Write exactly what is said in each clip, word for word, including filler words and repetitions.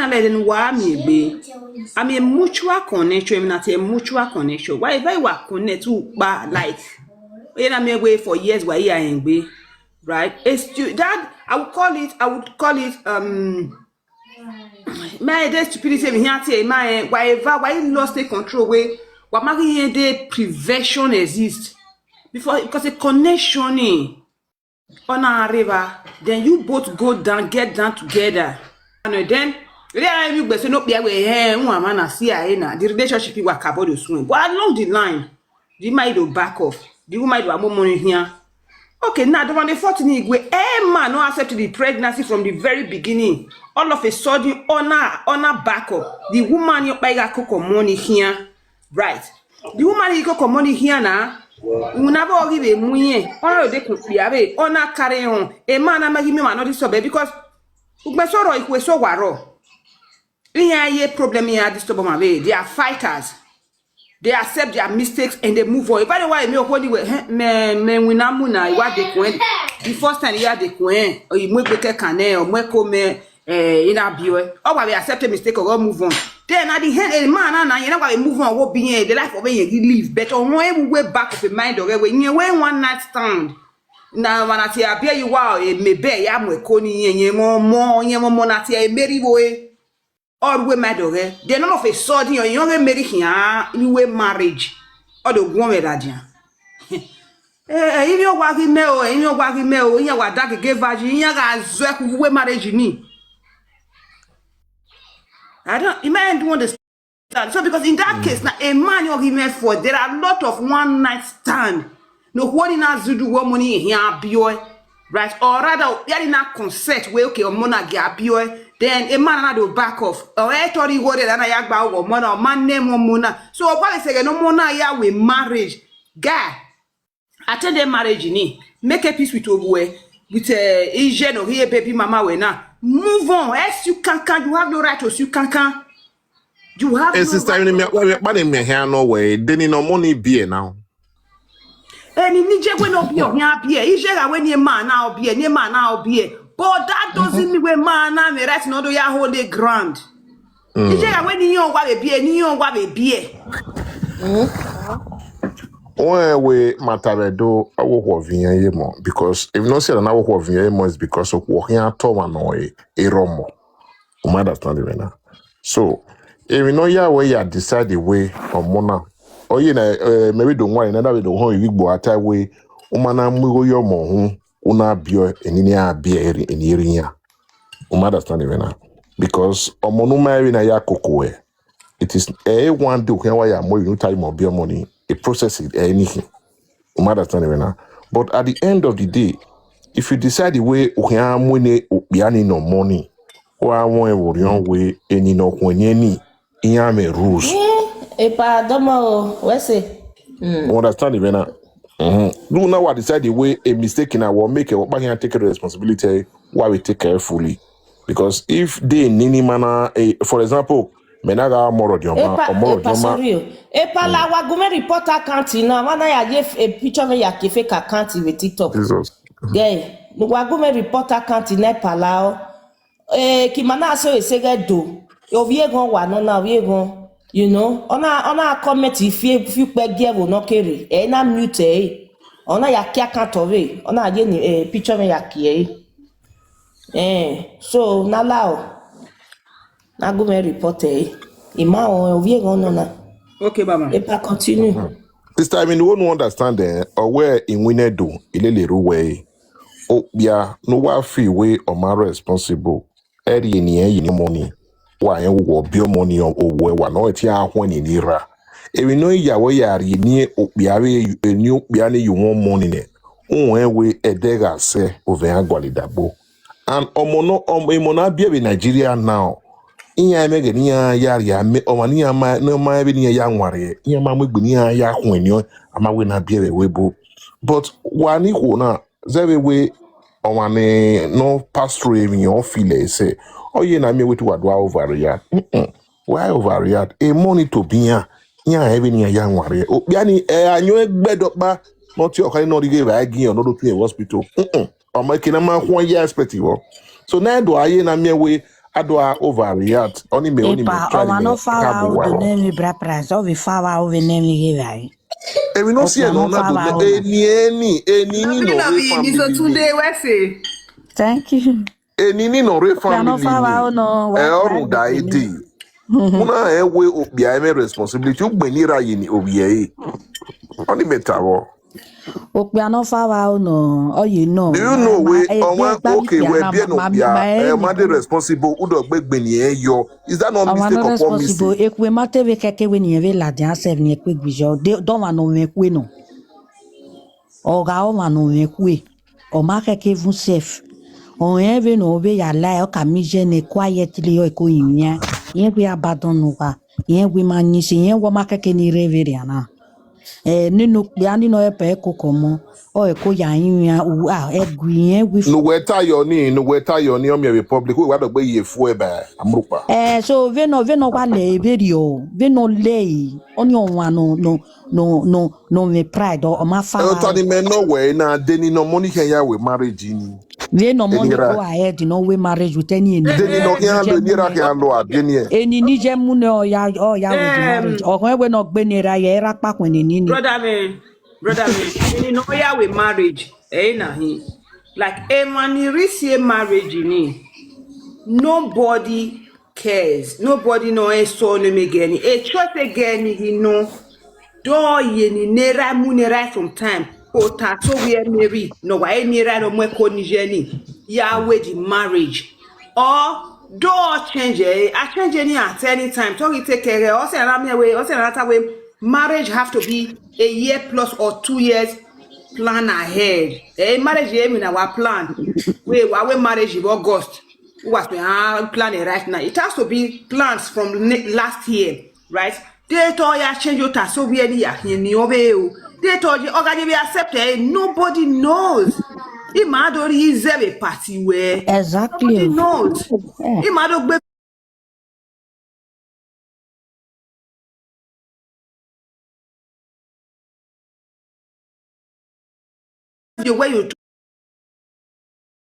Alẹ ne wa miẹn egbe. I mean, mutual connection, emwi na tie mutual connection. Whatever you are connect to, kpa, like, you know, me wait for years, why you are egbe, right? It's stu-, that, I would call it, I would call it, um, my day stupidity, me here tie, my, whatever, why you lost the control way, what making here the prevention exist before, because a connection in, ọ na rre evba, then you both go down, get down together. And then, really, I you gbese no pia we, eh, one man na see, I na, the relationship you work about the swing. But along the line, the man do back off, the woman do a more money here. Okay, now the one the fourteen igwe, eh, man no accept the pregnancy from the very beginning. All of a sudden, honor, honor back up. The woman you pay a cook money here. Right. The woman he cook money here now. Una bo give a muye. Ona de kun pia be. Ona carry on. A man na magi me man not this, because ugbe so ro ikwe so waro. Iyan ye problem here, disturb my way. They are fighters. They accept their mistakes and they move on. By the way, me, okhuo ni we, eh, me, me wina mu na, iwa de kuen. The first time, iwa de kuen. Or you move back, can, or move come, eh, in a biwe. Or why we accept a mistake or go move on. Then at the end, a man na, na, you know why we move on, what be, eh, the life of a he live. But on one way back of a mind or way, you know, one night stand. Now, when I say, I bear you out, eh, maybe I am a coney, and you more, more, you more, more, na say, I marry boy. Ọ ru ima do ghẹ. Then all of a sudden, ọ yọn vbe marry khian, iwe marriage. Ọ do guọnmwẹ ladian. Eh, eh, ivbi owa ghi mẹ o, ivbi owa ghi mẹ o, iyan wa da gege virgin, iyan gha zẹ khu iwe marriage ni. I don't, I don't understand. So because in that case, now a man you give me for, there are a lot of one night stand. No, what in that zudu, what money he abioy, right? Or rather, we are in that consent where, okay, or money get abioy. Then a man and do back off. Or a tori go there and I agba or money, or man name one money. So what I say, no money ya with marriage. Guy, attend the marriage ni. Make a peace with Owe, with, uh, Asian or here baby mama we now. Move on. Else you can, can, you have no right to sue can, can. You have Eh, no sister, right you to me, why, why, why me here no way? Then you no money beer now. Eni ni je we no bi o, yan bi e. Ije gha we ni ma na o bi e, ni ma na o bi e. But that doesn't mean we ma na me right no do ya hold the ground. Ije gha we ni yan wa be bi e, ni yan wa be bi e. Wọn we mata vbe do, awo khọ viyan ye mọ, because if no say na awo khọ viyan ye mọ, is because of what he told man no e, e romo. You might understand it right now. So, if you know ya we ya decide the way or mona, or you know, eh, maybe don't want another way to home you go at way, umana mu go your mo hu, una bio, and in ya be eri, and here ya. You might understand it right now. Because omonuma eri na ya koko e. It is a one do can why I'm more you time of your money, a process it anything. You might understand it right now. But at the end of the day, if you decide the way, okay, I'm winning, you no money, or I want to run way, and you know, when any, in rules. Epa domo o, we say. You understand it right now? Mm-hmm. Do now what decide the way a mistake in our make it, but can take a responsibility, why we take care fully. Because if they nini mana, eh, for example, me na ga moro di ọma, Epa, ọmọ di epa, ọma. Sorry o. Epa la wa gu me report account na, wa na ya ye f-, a picture me ya ke fake account with TikTok. Jesus. Guy, wa gu me report account na epa la o. Eh, ki ma na so ese ghe do. Ovie gon wa no na, ovie gon. You know, ona, ona comment fi, fi kpe gie wo no kere. Eh, na mute e. Ona ya kia account of e. Ona ye ni, eh, picture me ya kie e. Eh, so, na la o. Na gu me report e. Ima o, ovie gon no na. Okay, Baba. Epa continue. Sister, I mean, you won't understand, eh, or where in Winedo, ilele ruwe. Okpia, no wa fi we or ma responsible. Eri eni e yi ni money. Wa en wo bi money o we wa no ti a huen ni ra. Ebi no ya we ya ri ni okpia we, eni okpia ni you want money ne. Uwẹ wẹ ẹdẹ gha sẹ ovẹn agualidagbo. And ọmọ nọ, ọmọ, emọ na biẹ vbe Nigeria now. Iran ẹmwẹ ghe ne iran ya rhie amẹ, ọmwa ne iran ma, ne ọ ma vbe ne iran ya wanrre, iran ma mu egbe ne iran ya khuẹn ni, a ma wẹ ne a biẹ vbe ẹvbo ebo. But wa ni khuo na, zẹ vbe wẹ ọmwa ne nọ pastor emwi ọ feel ẹre sẹ, ọ ye na miẹn wẹ te uwa do a overreact. Mm-mm. Why overreact? A money to be iran, iran rẹn vbene iran ya wanrre. Okpia ni, ẹ, ayọn ẹgbẹdọkpa ne ọ tie ọkhan ne ọ rhie evbare gie iran ne ọ do tu iran vbe hospital. Mm-mm. Ọmọ eke na ma khuan ye expect vbọ. So na do a ye na miẹn wẹ a do a overreact. Ọni mẹ, ọni mẹ Epa, try ọmwa ne ọ fa vbe aro do nẹ emwi bride price, ọ vbe fa vbe aro vbe nẹ emwi ghe vbe a re. Emwi ne ọ si ẹre nọ na do nẹ eni, eni, eni ni nọ rre family ni. Thank you. Eni ni nọ rre family ni. Ẹ ọ rhunmwuda ede. Una rẹn wẹ okpia ẹmwẹ responsibility, ugbẹn ni ra ye ni ovbi ẹre. Ọni mẹ ta vbọ. Okpia ne ọ fa vbe aro nọ, ọ ye nọ. Do you know wẹ ọmwa, okay, wẹ biẹ ne okpia, ẹ, ọ ma de responsible, u do gbe egbe ne irẹn yọ. Is that not mistake upon mistake? Ekhue ma te vbe khẹke wẹ ne irẹn vbe ladian sef ne irẹn kpe gbe yọ, de ọmwa ne ọ mwẹ ekhue nọ. Ọ gha ọmwa ne ọ mwẹ ekhue, ọ ma khẹke evun sef. Ọ rẹn vbene ọ vbe ya la, ọ ka miẹn iye ne quietly, ọ ko rinmwian. Irẹn wẹ abandon ne uwa, irẹn wẹ ma yin isi, irẹn wẹ ọ ma khẹke ne I rre vberriọ na. Ẹ, nene okpia ni nọ help ẹre koko ọmọ, ọ ẹre ko ya rinmwian, u, a, ẹgui irẹn wẹ. Ne uwẹ ta yọ ni, ne uwẹ ta yọ ni, ọ miẹn vbe public, wẹ wa dọgbe ye fuẹ ba amurukpa. Ẹ, so vbene, vbene ọ wa lẹ vberriọ, vbene ọ lẹ, ọni ọmwa nọ, nọ, nọ, nọ, nọ mwẹ pride, ọ, ọ ma fa. Ẹ, ota ni mẹ nọ wẹ na, de ni nọ ọmọ ni khian ya wẹ marriage ni. Vbene ọmọ ni go ahead nọ wẹ marriage with any eni. De ni nọ khian lo, eni ra khian lo a biẹ ni ẹ. Eni ni ye mu nẹ ọ ya, ọ ya wẹ the marriage. Ọ khọn wẹ ne ọ gbe ne ra ye, ra kpa khuẹn neni ni. Brother me, brother me, eni nọ ya wẹ marriage, ẹ na hin. Like, emwa ni rhie isi marriage ni, nobody cares. Nobody nọ rẹn sọ ne mẹ gẹ ni. E choice gẹ ni ghi nọ. Do ye ni ne ra mu ne ra sometime. Ota so wẹ Mary, nọ wa e ni ra nọ mu ẹko ni ye ni. Ya wẹ the marriage. Or do change e, a change ni at any time. Tọ ghi te kẹghẹ, ọ sẹ ra miẹn wẹ, ọ sẹ ra ta wẹ, marriage have to be a year plus or two years plan ahead. Eh, marriage ye mean our plan. We, wa we marriage in August. Who was we are planning right now? It has to be plans from ne- last year, right? They thought ya change your tax, so we any ya ni over. They thought you organize we accept it. Nobody knows. Imado is a party where Exactly. Nobody knows. Yeah. Imado gbe you where you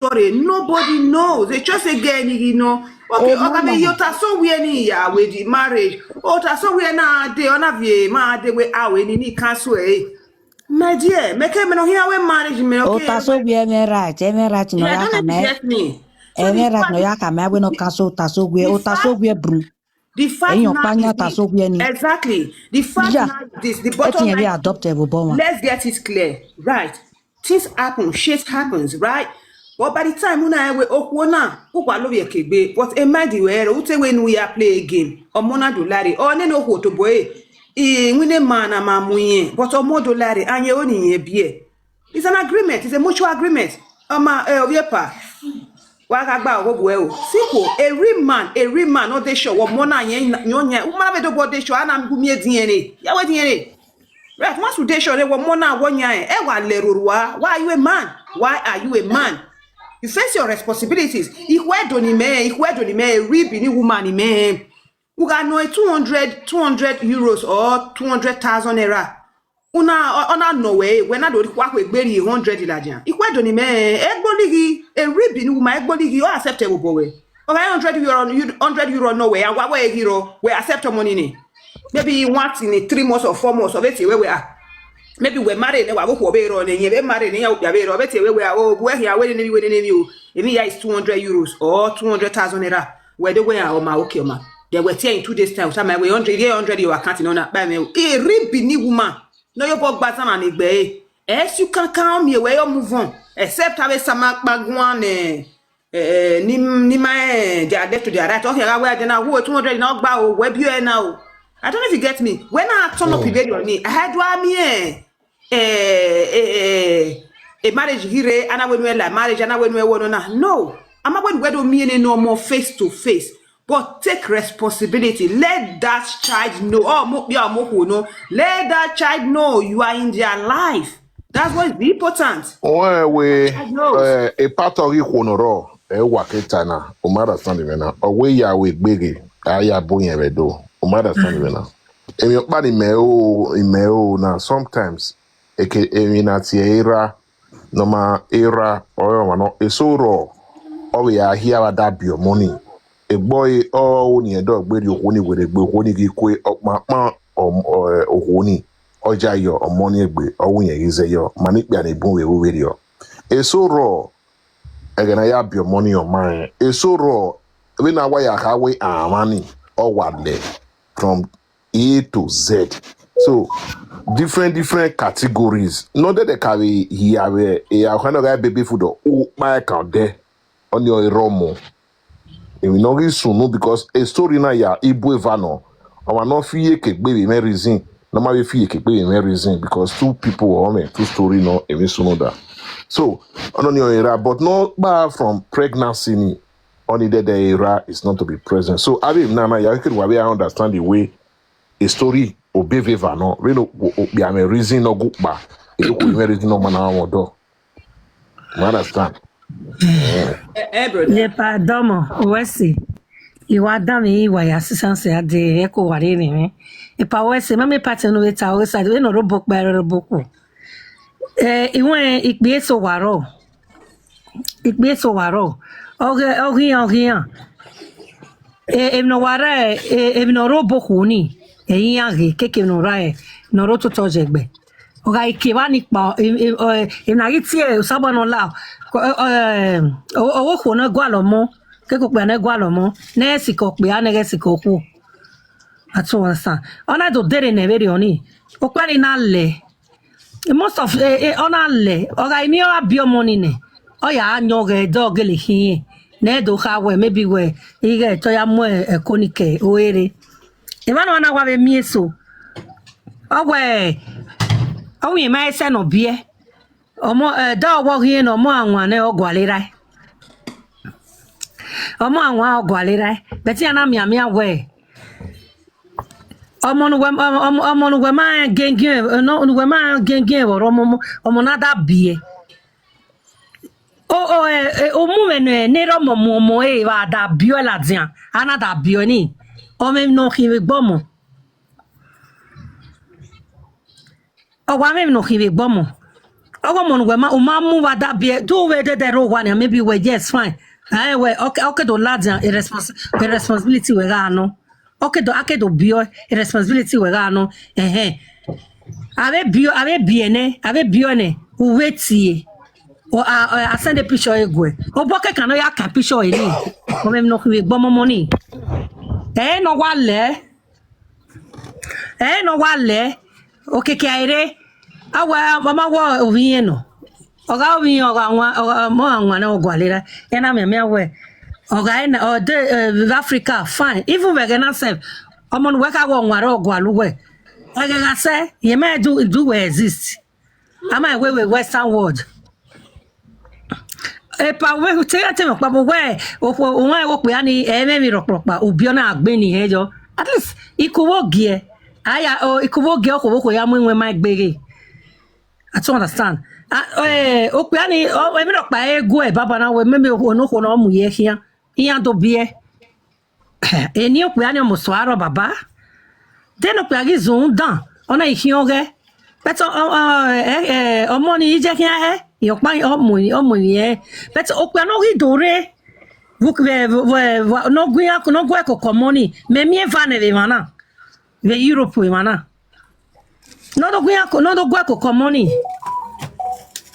sorry, nobody knows. They just say get any, you know. Okay, Oh, okay, no, me no. Yota so we any ya with the marriage. Ota so we na de on a vie ma de we awe ni ni cancel eh. My dear, make me no hear we marriage me okay. Ota so we me right, me right no Yeah, ya don't let me kama. Get me. So Ẹ the wẹ ra fact, nọ ya ka ma wẹ nọ kan so ta so wẹ the o ta so fact, wẹ bru. The fact Ẹyin now ọkpa is yan ta this. So wẹ ni. Exactly. The fact Yeah. Now is this. The Ẹ bottom ti yẹn line. Wẹ adopt ẹ bọ bọ wan. Let's get it clear. Right. Things happen. Shit happens, right? But by the time una we okwo na, u wa lo ye kegbe. But e mind we ro, u te we nu ya play a game. Ọmọ na do lare. Ọ ne no okwo to boy. I win a man ama mu yen. But ọmọ do lare. Anye o ni yen bie. It's an agreement. It's a mutual agreement. Ọma, eh, oviepa. Wa gha gba ọgho bu ẹ o. Simple. A real man, a real man, no dey sure. Wọ mọ na yẹn, yẹn, yẹn. Uma be do bo dey sure. Ana gu mi ediẹn re. Ya we ediẹn re. Right. Once you dey sure, wọ mọ na wọ yan. E wa le rorua. Why are you a man? Why are you a man? You face your responsibilities. Ikhuẹdo ni mẹ, ikhuẹdo ni mẹ, a real Benin woman ni mẹ. U gha nọ two hundred, two hundred euros or two hundred thousand naira. Una, ọ- ọ na nọ wẹ, wẹ na do rhie khuakhu egbe rhie hundred ladian. Ikhuẹdo ni mẹ, egbolighi, a real Benin woman, egbolighi, ọ accept ẹvbo obọ wẹ. Ọ gha hundred euro, hundred euro nọ wẹ, a wa wẹ ghi rọ, wẹ accept ọmọ ni nẹ. Maybe once in a three months or four months, ọ vbe tie wẹ wẹ a. Maybe wẹ marry nẹ, wa vbe okhuo vbe rọ nẹ, yẹn vbe marry nẹ, ya okpia vbe rọ, ọ vbe tie wẹ wẹ a, o, wẹ khian wẹ nene, wẹ nene, o. Emwi ya is two hundred euros or two hundred thousand naira. Wẹ do wẹ a, ọma, okay, ọma. Then wẹ tie in two days time, osama wẹ hundred, ye hundred your account nọ na, kpa mwẹ o. A real Benin woman. No, your boy Bazana ni gbe. Else you can count me where you move on. Except have a sama kpaguan, eh, eh, ni, ni ma, eh, they are left to their right. Okay, I wear then I who two hundred now gba o, where be you now? I don't know if you get me. When I turn up in on me, I had to me, eh, eh, eh, eh, a marriage here, and I went well, like marriage, and I went well, no, no. No. I'm not going to me no more face to face. But take responsibility. Let that child know. Oh, mo, yeah, mo, no. Let that child know you are in their life. That's what is important. Ọnrẹn wẹ, Child knows. Eh, a part of ikhuo nọ rọ, ẹ wa ke ta na, u ma understand mwẹ na. Ọ wẹ ya wẹ gbeghe, a ya bu yẹn vbe do, u ma understand mwẹ na. Emwi ọkpa ni mẹ o, imẹ o na, sometimes, eke emwi na tie erha, nọ ma erha, ọ rẹ ọmwa nọ, eso rọ, ọ vbe ya hia vbe da biẹ ọmọ ni. Egbe ọre ọ ni ẹdẹ ọ gbe rhie okhuo ni werriegbe, okhuo ni ghi kue ọkpankpan ọ- ọ- okhuo ni, ọ ya yọ ọmọ ni egbe, ọ wu irẹn ghi zẹ yọ, ma ne ikpia ni bun vbe vbe rriọ. Eso rrọọ, ẹghẹ ne a ya biẹ ọmọ ni ọma rẹn. Eso rrọọ, vbene a wa ya kha wẹ amwa ni, ọ wa lẹ from A to Z. So, different, different categories. Ne ọ dẹdẹ ka vbe hia vbe, eh, okha ne ọ gha baby food, ukpa ẹkan odẹ, ọni ọre rre ọmọ. Emwi ne ọ ghi sunu, because a story na ya ibu eva nọ. Ọmwa ne ọ fi iyeke gbe vbe mwẹ reason, ne ọ ma vbe fi iyeke gbe vbe mwẹ reason, because two people or me, two story nọ, emwi sunu da. So, ọnọni ọre ra, but ne ọ kpa from pregnancy ni, ọni dẹdẹ ra is not to be present. So, avbe emwi na na ya, ke wa vbe understand the way a story obeveva nọ, vbene okpia mwẹ reason ne ọ gu kpa, erhukhu mwẹ reason ne ọ ma na mwẹ ọdọ. You understand? Eh, eh, brother. Ye pa dọmọ, wẹsi. Iwa dan mi iwa ya sisan se ade, eko wa re ni mi. Ipa wẹsi, mami pati nu eta, wẹsi, ade, no robo kpa, robo ku. Eh, iwe ikpia eso wa rrọọ. Ikpia eso wa rrọọ. Ọghe, ọghian, ọghian. Eh, emwi ne ọ wa rre, eh, emwi ne ọ rre obokhuo ni, ẹ i iran ghe, keke emwi ne ọ rre, ne ọ rre ototọ ye egbe. Ọ gha ke evba ni kpa, eh, eh, eh, emwi ne a ghi tie Osanobua ne ọ la, eh, eh, ọ- ọvbokhuo ne ọ gualọ ọmọ, keke okpia ne ọ gualọ ọmọ, ne ẹ sikẹ okpia, ne ẹ ghẹ sikẹ okhuo. Atu ọsan. Ọ na do dere nẹ vberriọ ni, okpia ni na lẹ. Most of, eh, eh, ọ na lẹ, ọ gha miẹn ọ gha biẹ ọmọ ni nẹ, ọ ya yan ọghẹ, de ọ gele khiẹn, ne ẹ do kha wẹ, maybe wẹ, ighẹ te ọ ya mu ẹko ni ke ore. Emwa ne ọ na wa vbe miẹn eso, ọ wẹ, ọ wẹ ima ẹsẹ ne ọ biẹ, ọmọ, eh, da ọwọ ghi ne ọmọ awan nẹ ọ gualọ rae. Ọmọ awan ọ gualọ rae, but iran na mianmian wẹ, ọmọ ne uwẹ, ọmọ, ọmọ ne uwẹ ma rẹn gengiẹn, ne uwẹ ma rẹn gengiẹn vbe ọrọmọmọ, ọmọ na da biẹ. O, o, eh, eh, umumwẹ ne, ne erha ọmọ mu ọmọ ẹre vbe a da biẹ ọe ladian, a na da biẹ ọe ni, ọ mwẹ emwi ne ọ khin vbe egbe ọmọ. Ọ wa mwẹ emwi ne ọ khin vbe egbe ọmọ. Ọghe ọmọ ne uwẹ ma, u ma mu vbe a da biẹ, do wẹ dẹdẹ rre owa nian, maybe wẹ, yes, fine. Ẹ wẹ, ọ ke, ọ ke do ladian, a respons-, a responsibility wẹ gha nọ. Ọ ke do, a ke do biẹ ọe, a responsibility wẹ gha nọ. Ẹhẹn. A vbe biẹ, a vbe biẹ nẹ, a vbe biẹ ọe nẹ, u vbe tie. Ọ, a, a, a send picture ẹre guẹ. Obọ kẹkan ne ọ ya kan picture ẹre ni. Ọ mwẹ emwi ne ọ khin vbe egbe ọmọmọ ni. Ẹ ne ọ wa lẹ. Ẹ ne ọ wa lẹ, okiekie a i rre, a wẹ, ọ ma wẹ ovbi irẹn nọ. Ọ gha ovbi irẹn, ọ gha wan, ọ gha, ọmọ gha wan ne ọ gualọ rae, iran na mianmian wẹ, ọ gha na, ọ de, eh, vbe Africa, fine. Even vbe ẹghẹ na sef, ọmọ ne uwẹ kha wẹ ọ wan ẹre ọ gualọ uwẹ. Ẹghẹ gha sẹ, irẹn ma do, do wẹ exist. A ma wẹ vbe Western world. Epa, wẹ te ya te mwẹ ọkpa, but wẹ, okhuo, wan okpia ni, ẹ i mwẹ emwi rhọkpọrọkpa, ubiọ na gbe ni hẹ yọ. At least, ikuvbo giẹ, a ya, o, ikuvbo giẹ, okhuo vbe okhuo ya mu iwẹn ma egbe ghe. I don't understand. A, eh, okpia ni, ọ, emwi rhọkpa e guẹ baba na wẹ, mẹmẹ okhuo ne okhuo ne ọ mu ye khian, iran do biẹ. Eni okpia ni ọmọ sọ arọ baba. Then okpia ghi zun dan, ọ na i khian ọghẹ. But ọ, ọ, ọ, ẹ, ẹ, ọmọ ni i je khian hẹ, irọkpa ọmọ, ọmọ ni hẹ. But okpia ne ọ ghi do rre, vbe, vbe, vbe, vbe, ne ọ gu iran, ne ọ gu ẹko ke ọmọ ni, mẹ miẹn eva nẹ vbe emwa na, vbe Europe emwa na. Ne ọ do gu iran ko, ne ọ do gu ẹko ke ọmọ ni.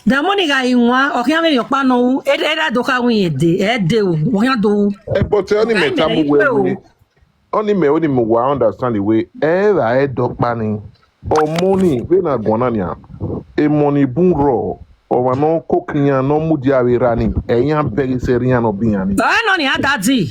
De ọmọ ni gha rinmwian, ọ khian vbe emwi ọkpa ne ọ ru, erha do kha ru irẹn de, ẹ de ru, ọ khian do ru. Ẹkpọtẹ ọni mẹ tama uwẹ wẹ, ọni mẹ, ọni mẹ wa understand wẹ, ẹ ra ẹdẹ ọkpa ni. Ọmọ ni, vbene a guan na nian, emọ ni bun rrọọ, ọmwa ne ọ koko iran ne ọ mudia vbe erha ni, ẹ i iran bẹghe sẹ iran ne ọ biẹ iran ni. Ọre nọ nian, daddy.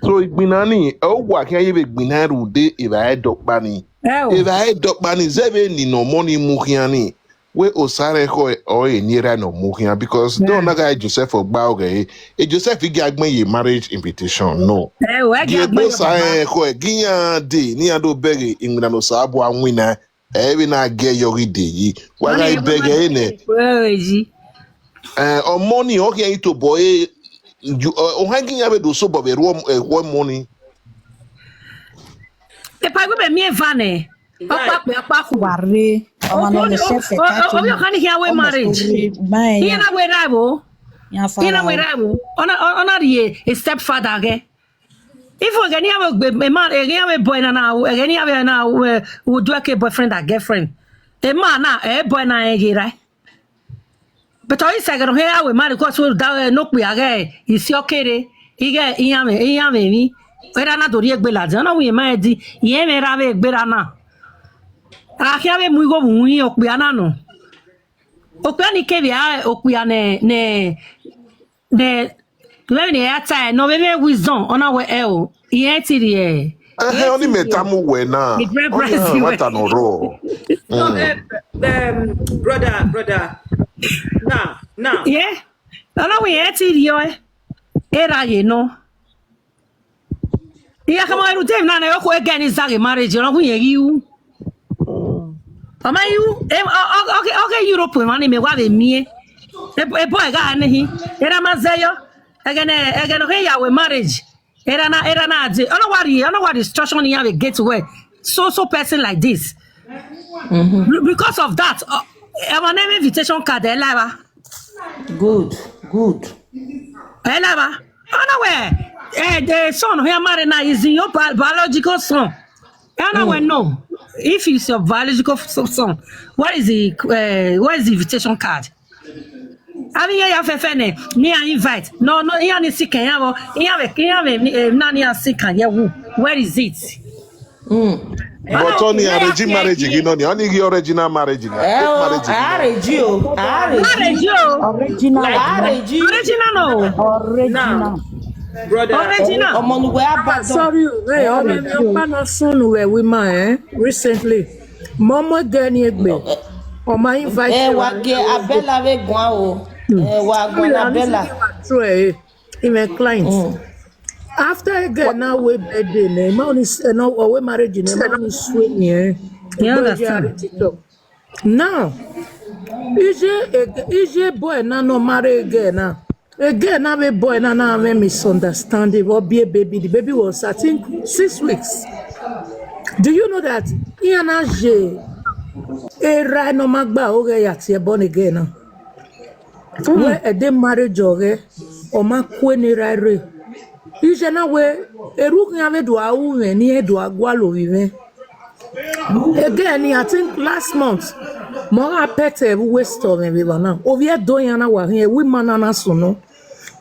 So igbinna ni, ẹ, uwa khian ye vbe igbinna rhunmwuda evbare dọkpa ni. Ẹ o. Evbare dọkpa ni, zẹ vbe eni ne ọmọ ni mu khian ni, wẹ osa rẹ khọ ọre eni erha ne ọ mu khian, because de ọna gha Joseph ọgba ọghẹ re, e Joseph i gia gbẹn ye marriage invitation, no. Ẹ o, ẹ gia gbẹn ye. Osa rẹ khọ, ẹ gi iran dee, ne iran do bẹghe iwinna ne Osanobua winna, ẹ vbe na gie yọ ghi dee yi. Wa gha bẹghe ẹre nẹ. Ẹ o, eyi. Ẹ, ọmọ ni, ọ khian i tobọ e, ju-, ọ, ọ hẹn gi iran vbe do sobọ vbe rhuọ, ẹ, rhuọ ọmọ ni. Epa iwẹ mẹ miẹn eva nẹ. Ọkpa kpe, ọkpa khu. Wa rre, ọmọ nọ lẹ sẹfẹ ka to. Ovbi ọkhan ni khian wẹ marriage. Iran na wẹ ra ẹvbo. Iran na wẹ ra ẹvbo. Ọna, ọna rhie a stepfather ghẹ. If ẹghẹ ne iran vbe gbe emọ, ẹghẹ ne iran vbe boy na na, ẹghẹ ne iran vbe na, eh, udu ẹke boyfriend and girlfriend. Emọ na, eh, boy na rẹn ghe rae. But ọ i sẹ ẹghẹ ne ọ khian ya wẹ marry, because da, eh, ne okpia ghẹ isi ọ kere, ighẹ iran mwẹ, iran mwẹ emwi. Erha na do rhie egbe ladian, ọ na wẹ irẹn ma rẹn di, irẹn mwẹ erha vbe egbe erha na. A khian vbe mu igho vbe uhunmwu okpia na nọ. Okpia ni kevbe a, okpia ne, ne, ne, vbene a ya ta ẹre, ne ọ vbe mwẹ wisdom, ọ na wẹ ẹo, irẹn ti rhie. Ẹhẹn, ọni mẹ tama uwẹ na. The grand Ọni prize a you wẹ. Wata nọ rrọọ. So, um, um, brother, brother, now, now. Yeah. Ọ na wẹ irẹn ti rhie ọe. Erha ye nọ. Iran khama eru Dave na, ne okhuo ẹgẹ ni zaghe marriage, ọ na wẹ irẹn ghi ru. Ọ ma ru, em, ọ, ọ, ọ, ọ ghe Europe emwa ni mẹ wa vbe miẹn. Ebo, ebo ẹgha ne hi. Erha ma zẹ yọ. Ẹghẹ ne, ẹghẹ ne ọ khe ya wẹ marriage. Erha na, erha na de. Ọ na wa rhie, ọ na wa rhie instruction iran vbe gate wẹ. So, so person like this. Be-, because of that, uh, ẹmwẹ ne invitation card ẹ la evba. Good, good. Ẹ la evba. Ọ na wẹ, eh, the son here marry now is in your bi-, biological son. Ẹ na wẹ no. If it's your biological s-, son, what is the, uh, what is the invitation card? Avbe iran ya fẹfẹ nẹ, ne iran invite. No, no, iran ni sick iran vbọ, iran vbe, iran vbe, eh, na ne iran sick ye wu. Where is it? But ọni arrange marriage ghi nọ ni, ọni ghi original marriage na, fake marriage ghi nọ. Arrange o, arrange. Arrange o. Original. Arrange. Original no. Original. Now, brother, original. Ọmọ ne uwẹ a ba dọn. Sorry, hey, ọmọ mi ọkpa na sunu vbe wẹ ima, eh, recently. Mọ mọ ẹgẹ ni egbe. Ọ ma invite. Eh, wa gie Abella vbe guan o. Eh, wa guan Abella. True, eh, in my clients. After ẹgẹ na wẹ birthday nẹ, ma ni s-, eh, no, ọ wẹ marriage nẹ, ma ni sue ni, eh. You understand? TikTok. Now, iye ege-, iye boy na nọ marry girl na. Girl na vbe boy na na mwẹ misunderstanding. Vbe ọ biẹ baby, the baby was, I think, six weeks. Do you know that iran na ye erha ne ọ ma gba ọghẹ ya tie ẹbọ ne girl na? Wẹ ẹdẹ marriage ọghẹ, ọ ma kue ne erha rre. Iye na wẹ, erha khian vbe do a ru mwẹ ne irẹn do a gualọ ovbi mwẹ. Girl ni, I think last month, mẹ ọ gha pet ẹre vbe waste ọmwẹ vbe evba na. Ovbi Ẹdo iran na wa khian, ẹvbo ima na na sunu.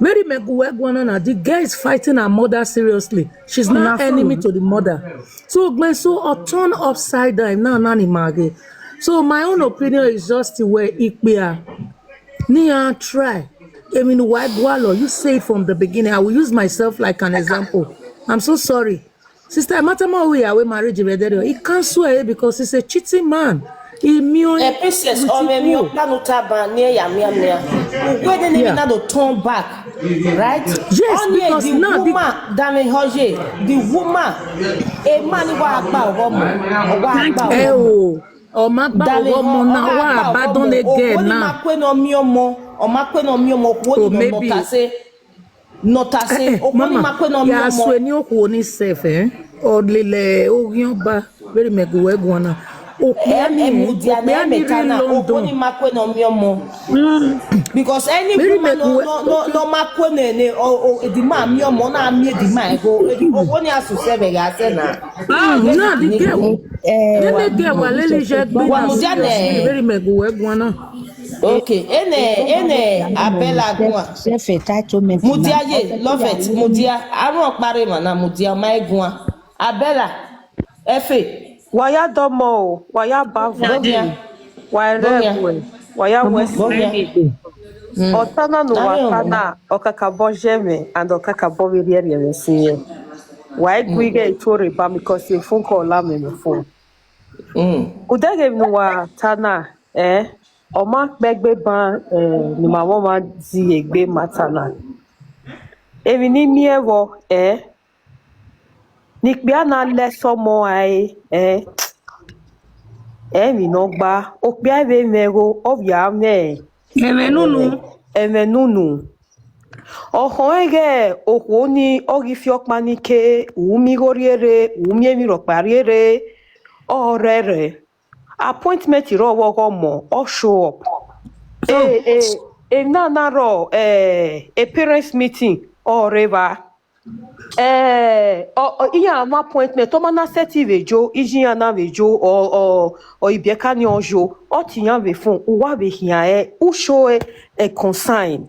Vbene mẹ gu wẹ guan na na, the girl is fighting her mother seriously. She's now enemy to the mother. So, gbẹn so, ọ turn upside down, na na ni ma ghe. So, my own opinion is just wẹ ikpia, ne iran try. Emwi ne uwa gualọ, you say it from the beginning. I will use myself like an example. I'm so sorry. Sister, ma tama uwẹ ya wẹ marriage vbe ẹdẹrriọ. He cancel it because he's a cheating man. He miẹn ọnrẹn. Eh, princess, with ọmọ emwi people. Ọkpa ne u tama ni ẹ ya mianmian. Uwẹ de ne emwi na do turn back, right? Yes, because now the woman, dame hoye, the woman, a man ni wa gba ọghọ mọ, wa gba ọghọ mọ. Eh, o, ọ ma gba ọghọ mọ na, wa abandon the girl na. Ọ ma kue ne ọ miẹn ọmọ, ọ ma kue ne ọ miẹn ọmọ, okhuo ni nọ ta sẹ. Nọ ta sẹ, okhuo ni ma kue ne ọ miẹn ọmọ. Ya sue ni okhuo ni sef, eh? Ọ lele oghian ọba, vbene mẹ gu wẹ guan na. Okpia ni, okpia ni rre London. Okhuo ni ma kue ne ọ miẹn ọmọ. Because any woman nọ, nọ, nọ, nọ ma kue ne, ne, o, o, edima miẹn ọmọ, na miẹn edima ẹgo, okhuo ni a suse vbe gha sẹ na. Ah, na, the girl. Nene girl wa lele iye gbe na, seriously, vbene mẹ gu wẹ guan na. Okay, ene, ene Abella guan. Self entitlement. Mudia ye, love it, mudia. Arun ọkpa rre emwa na, mudia, ọ ma i guan. Abella, ẹfe. Wa ya dọmọ o, wa ya ba vọ. Wa rẹ ẹwẹ, wa ya wẹ ẹse. Ọta na ne uwa ta na, ọ kakabọ ye mwẹ, and ọ kakabọ vbe rhiẹrhiẹ mwẹ sin yẹ. Wa i gu ighẹ i tuorre ba, because phone call la mwẹ ne phone. Ude ghe emwi ne uwa ta na, eh, ọ ma kpẹgbe ban, eh, ne ima mwẹ ọmwa zẹ egbe ma ta na. Emwi ne I miẹn vbọ, eh, ne ikpia na lẹ ẹsọmọ rae, eh, emwi ne ọ gba, okpia vbe mwẹ igho, ọ vbe a mwẹ ẹmwẹ nunu. Ẹmwẹ nunu. Ọ khọe ighẹ okhuo ni, ọ ghi fi ọkpa ni ke, u miẹn igho rhie rre, u miẹn emwi rhọkpa rhie rre, ọ rẹrẹ. Appointment rrọọ vbe ọghọmọ, ọ show up. So, eh, eh, emwi na na rrọọ, eh, a parents meeting, ọ rre evba. Eh, ọ, ọ, iran ma appointment, ọ ma na sẹtin vbe yo, iye iran na vbe yo, ọ, ọ, ọ ibiẹka ni ọ yo, ọ tie iran vbe phone, uwa vbe khian ẹre, u show ẹre concern.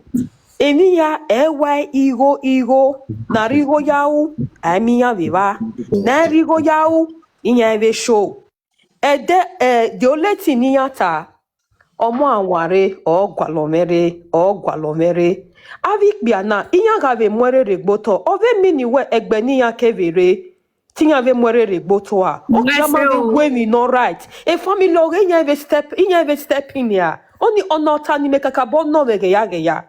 Emwi hia ẹ wa igho igho, ne a rhie igho ya ru, a i miẹn iran vbe evba, ne a i rhie igho ya ru, iran i vbe show. Ẹdẹ, eh, the only thing ne iran ta, ọmọ awanre, ọ gualọ mwẹ rre, ọ gualọ mwẹ rre. Avbe ikpia na, iran gha vbe mu ẹre rre egbe otọ, ọ vbe mean wẹ ẹgbẹ ne iran ke vbe rre, te iran vbe mu ẹre rre egbe otọ a. Ọ khian ma vbe gu emwi nọ right. E family ọghe iran vbe step, iran vbe step in ya. Ọni, ọna ọta ni mẹ kakabọ nọ vbe ghẹya ghẹya.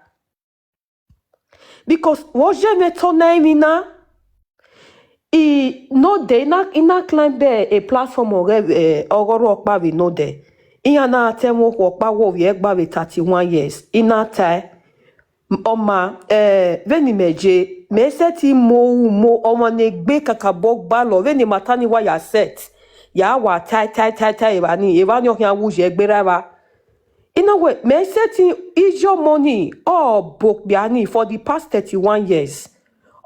Because vbe ọ ye mwẹ tọ na emwi na, I node, I na, I na climb a platform ọghe, eh, ọghe ọ rre ọkpa vbe node. Iran na ta ẹmwẹ okhuo ọkpa wẹ ovbi ẹgba vbe thirty-one years. I na tae, ọ ma, eh, vbene imẹ ye, mẹ sẹtin mu ru mu ọmwa ne egbe kakabọ gbalọ, vbene ma ta ni wa ya set, ya wa tae, tae, tae, tae, evba ni, evba ni ọ khian wu ye gberra evba. I na wẹ, mẹ sẹtin iye ọmọ ni, ọ bu okpia ni for the past thirty-one years.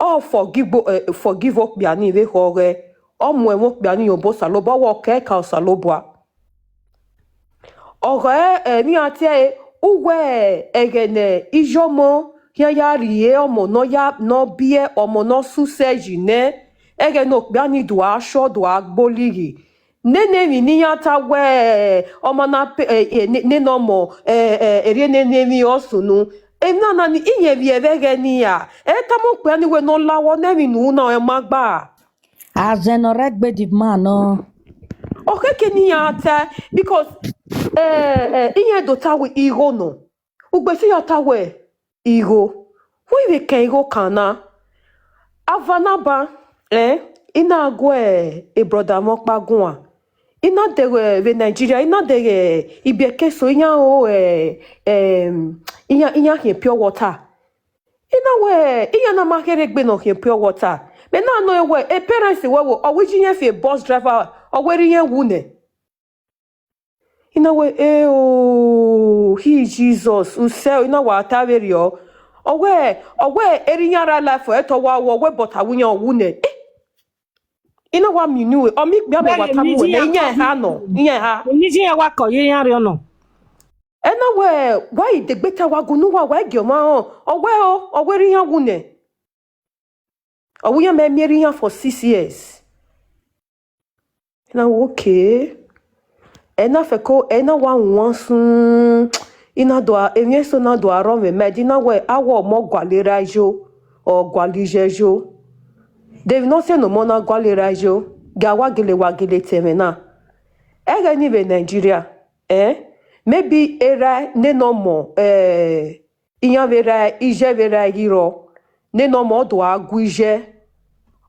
Ọ forgive, eh, forgive okpia ni vbe ekhọe ọghọe, ọ mu ẹmwẹ okpia ni ye obọ Osanobua, ọ wẹ ọ kẹe ka Osanobua. Ọghọe, eh, ne iran tie ẹre, uwẹ ẹghẹ ne iye ọmọ khian ya rhie ọmọ ne ọ ya, ne ọ biẹ, ọmọ ne ọ sẹ usẹ yi nẹ, ẹghẹ ne okpia ni do gha shọ, do gha gbolighi. Nene emwi ne iran ta wẹ, ọmọ na pe, eh, eh, ne, nene ọmọ, eh, eh, erriọ nene emwi ọ sunu. Emwi na na ni, iran vbiẹ vbe ẹghẹ ne iran. Ẹ tama okpia ni wẹ ne ọ la wẹ ne emwi ne u na ọnrẹn ma gba. Azẹ ne ọ rre egbe the man nọ. Ọ khẹke ne iran ta, because, eh, eh, iran do ta wẹ igho nọ. Ugbẹn te iran ta wẹ igho. Wẹ I vbe kan igho kan na. Ava na ba, eh, I na gu e brother mwẹ ọkpa guan. I na dẹghe vbe Nigeria, I na dẹghe ibiẹka eso, iran ro, eh, em, iran, iran khian pure water. I na wẹ, iran na ma kherhe egbe ne ọ khian pure water. Mẹ na nọ wẹ, e parents wẹ wo, ọ wẹ iye iran fi bus driver, ọ wẹ erha iran wu nẹ. I na wẹ, e o, hi Jesus, usẹ, I na wa ta vberriọ. Ọ wẹ, ọ wẹ erha iran rre life ẹre te ọ wa wu, ọ wẹ but a wu iran wu nẹ. Eh! I na wa miẹn unu, ọ miẹn ikpia vbe wa ta mu wẹ nẹ, iran eha nọ, iran eha. Ni iye iran wa kọ ye iran rriọ nọ. Ẹ na wẹ, wa i degbe ta wa gu unu wa, wa i gie ọmwa rẹn, ọ wẹ o, ọ wẹ erha iran wu nẹ. Ọ wẹ iran mẹ miẹn erha iran for six years. Na wẹ okay. Ẹ na fẹko, ẹ na wa wan sun. I na do a, emwi eso na do a rrọọ mwẹ, mẹ di na wẹ, a wẹ ọmọ gualọ erha yo, ọ gualọ iye yo. De emwi ne ọ sẹ ne ọmọ na gualọ erha yo, gie a wa gele, wa gele ta ẹmwẹ na. Ẹghẹ ni vbe Nigeria, eh? Maybe erha nene ọmọ, eh, iran vbe ra, iye vbe ra ghi rrọọ, nene ọmọ ọ do gha gu iye,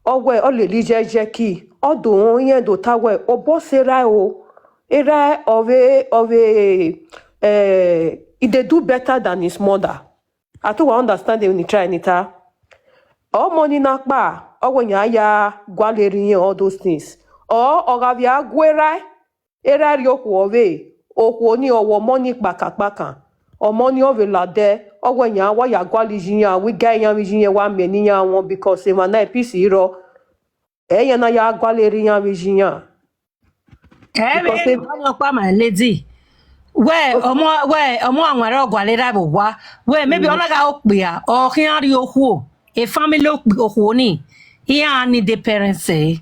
ọ wẹ ọ lele iye yẹ ki, ọ do rẹn, iran do ta wẹ, obọ sẹ erha o, erha ọ vbe, ọ vbe, eh, he dey do better than his mother. I think wa understand emwi ne I try ni ta. Ọmọ ni na kpa, ọ wẹ yan ya gualọ erha iran, all those things. Ọ, ọ gha vbe a gu erha, erha rhie okhuo vbe, okhuo ni ọ wẹ ọmọ ni kpakakpakan, ọmọ ni ọ vbe ladẹ, ọ wẹ yan wa ya gualọ iye iran, wẹ ga iran vbe iye iran wa miẹn ne iran wọn, because emwa na peace i rrọọ, ẹ iran na ya gualọ erha iran vbe iye iran. Ẹ vbe Because e- ọmọ ọkpa, my lady. Wẹ ọmọ, wẹ ọmọ awanrẹ ọ gualọ erha vbe owa. Wẹ maybe ọ na gha okpia, ọ khian rhie okhuo, e family okpi-, okhuo ni, iran ni dey parents ẹre.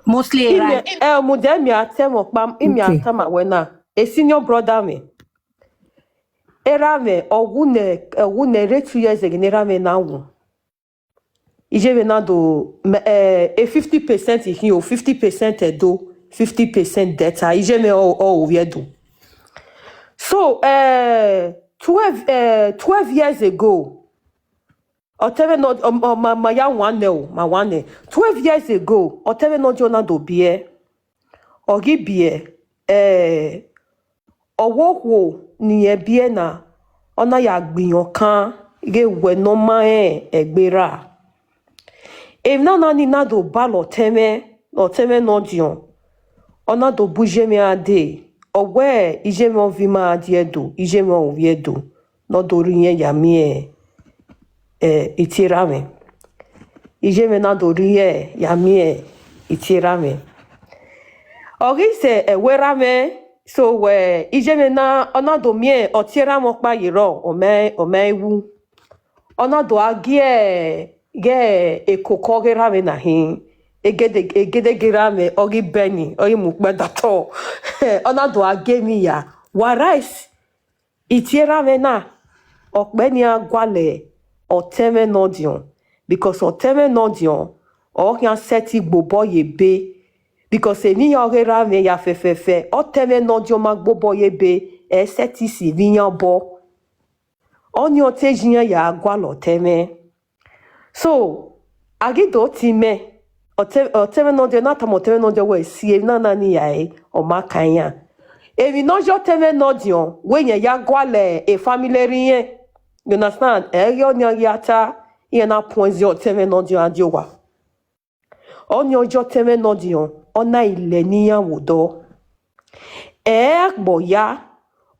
Mostly erha. Imẹ, ẹ, mudia, imẹ a ta ẹmwẹ ọkpa, imẹ a Okay. tama wẹ na. A senior brother mwẹ. Erha mwẹ, ọ wu nẹ, ọ wu nẹ rre two years ago ne erha mwẹ na wu. Iye vbe na do, mẹ, eh, e fifty percent ikhin o, fifty percent Ẹdo, fifty percent Delta. Iye mwẹ ọ, ọ ovbi Ẹdo. So, eh, twelve, eh, twelve years ago, ọtẹn mwẹ nọ, ọ, ọ, ma, ma ya wan nẹ o, ma wan nẹ. Twelve years ago, ọtẹn mwẹ nọ di ọ na do biẹ. Ọ ghi biẹ, eh, ọ wẹ okhuo ne irẹn biẹ na, ọ na ya gbe irẹn okan, ighẹ wẹ ne ọ ma rẹn ẹgbe ra. Emwi na na ni na do balọ ọtẹn mwẹ, ọtẹn mwẹ nọdiọn, ọ na do bu iye mwẹ ra dee, ọ wẹ iye mwẹ ọ viọ ima ra die Ẹdo, iye mwẹ ọ vbiẹ Ẹdo, ne ọ do rhie irẹn ya miẹn, eh, itiera mwẹ. iye mwẹ na do rhie ya miẹn itieramwẹ. Ọ ghi sẹ ẹvbo erha mwẹ, so wẹ iye mwẹ na, ọ na do miẹn ọtieramwẹ ọkpa ye rrọọ, ọ ma, ọ ma wu. Ọ na do a gie ghẹ ekoko ọghe erha mwẹ na hin, egede, egedege erha mwẹ, ọ ghi bẹni, ọ ghi mu ukpẹ da otọ. Ọ na do a gie emwi ya, wa rice. Itieramwẹ na, ọkpẹ ne iran gualọ ọtẹn mwẹ nọdiọn, because ọtẹn mwẹ nọdiọn, ọ khian sẹtin gbe obọ ye ebe, because emwi iran ọghe erha mwẹ ya fẹfẹfẹ, ọtẹn mwẹ nọdiọn ma gbe obọ ye ebe, ẹ sẹtin si emwi iran obọ. Ọnii ọ te ye iran ya gualọ ọtẹn mwẹ. So, a ghi do ti mẹ, ọtẹn, ọtẹn mwẹ nọdiọn, na tama ọtẹn mwẹ nọdiọn wẹ, si emwi na na ne I ya re, ọ ma kan iran. Emwi ne ọ ye ọtẹn mwẹ nọdiọn, wẹ irẹn ya gualọ e family erha irẹn. You understand? Ẹ i ghi ọnii a ghi a ta, iran na puẹn ziẹ ọtẹn mwẹ nọdiọn a die owa. Ọnii ọ ye ọtẹn mwẹ nọdiọn, ọ na i lẹ ne iran vbe odọ. Ẹ agbọn ya,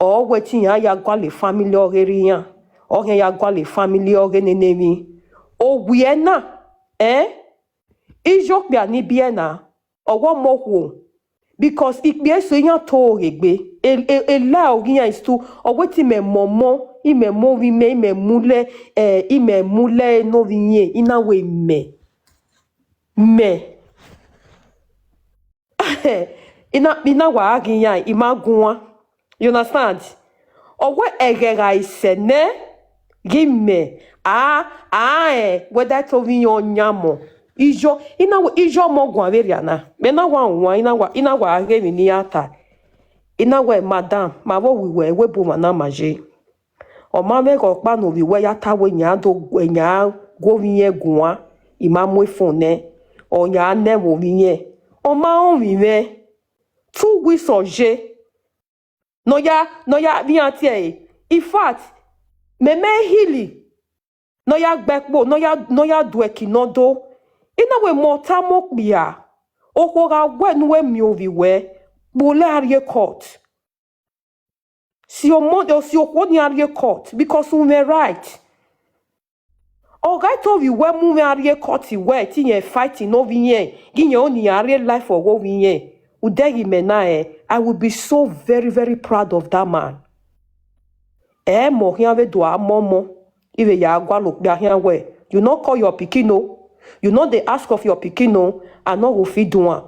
ọ wẹ te iran ya gualọ e family ọghe erha iran, ọ khian ya gualọ e family ọghe nene emwi. Owiẹ na, ẹ, iye okpia ni biẹ na, ọ wẹ ọmọ okhuo, because ikpia eso iran to ghe egbe, e, e, e la oghe iran istu, ọ wẹ te imẹ mọmọ, imẹ mu ovbi imẹ, imẹ mu lẹ, ẹ, imẹ mu lẹ ne ovbi irẹn, I na wẹ imẹ, mẹ. I na, I na wa gha ghe iran, I ma guan. You understand? Ọ wẹ ẹghẹ gha sẹ nẹ, ghi mẹ, a, a rẹn wẹdẹ te ovbi iran ọ yan mọ. Iye, I na wẹ, iye ọmọ guan vberriọ na. Mẹ na wa wan, I na wa, I na wa ghe emwi ne iran ta. I na wẹ, madam, ma vbe owiẹ wẹ, wẹ bu ọmwa na ma ye. Ọ ma mwẹ ẹghẹ ọkpa ne ovbi wẹ ya ta wẹ, yan do, yan gu ovbi irẹn guan, I ma mu efun nẹ, ọ yan nẹ vbe ovbi irẹn. Ọ ma rẹn ovbi mwẹ, two weeks ọ ye. Ne ọ ya, ne ọ ya vbe iran tie ẹre. In fact, mẹ mẹ hili, ne ọ ya gbe ẹkpo, ne ọ ya, ne ọ ya du ẹki ne ọ do. I na wẹ mẹ ọta mẹ okpia, okhuo gha wẹ ne uwẹ miẹn ovbi wẹ, kpolo a rrie court. Si ọmọ, si okhuo ni a rrie court, because u mwẹ right. Ọ gha te ovbi wẹ mu mwẹ a rrie court wẹ te irẹn fight ne ovbi irẹn, ghi irẹn ọnii a rrie life ọghe ovbi irẹn. Udẹghe imẹ na rẹn, I will be so very, very proud of that man. Ẹ mọ khian vbe do a mọ ọmọ, I vbe ya gualọ okpia khian wẹ, you no call your pikin o, you no dey ask of your pikin o, a nọ ghe feed uan.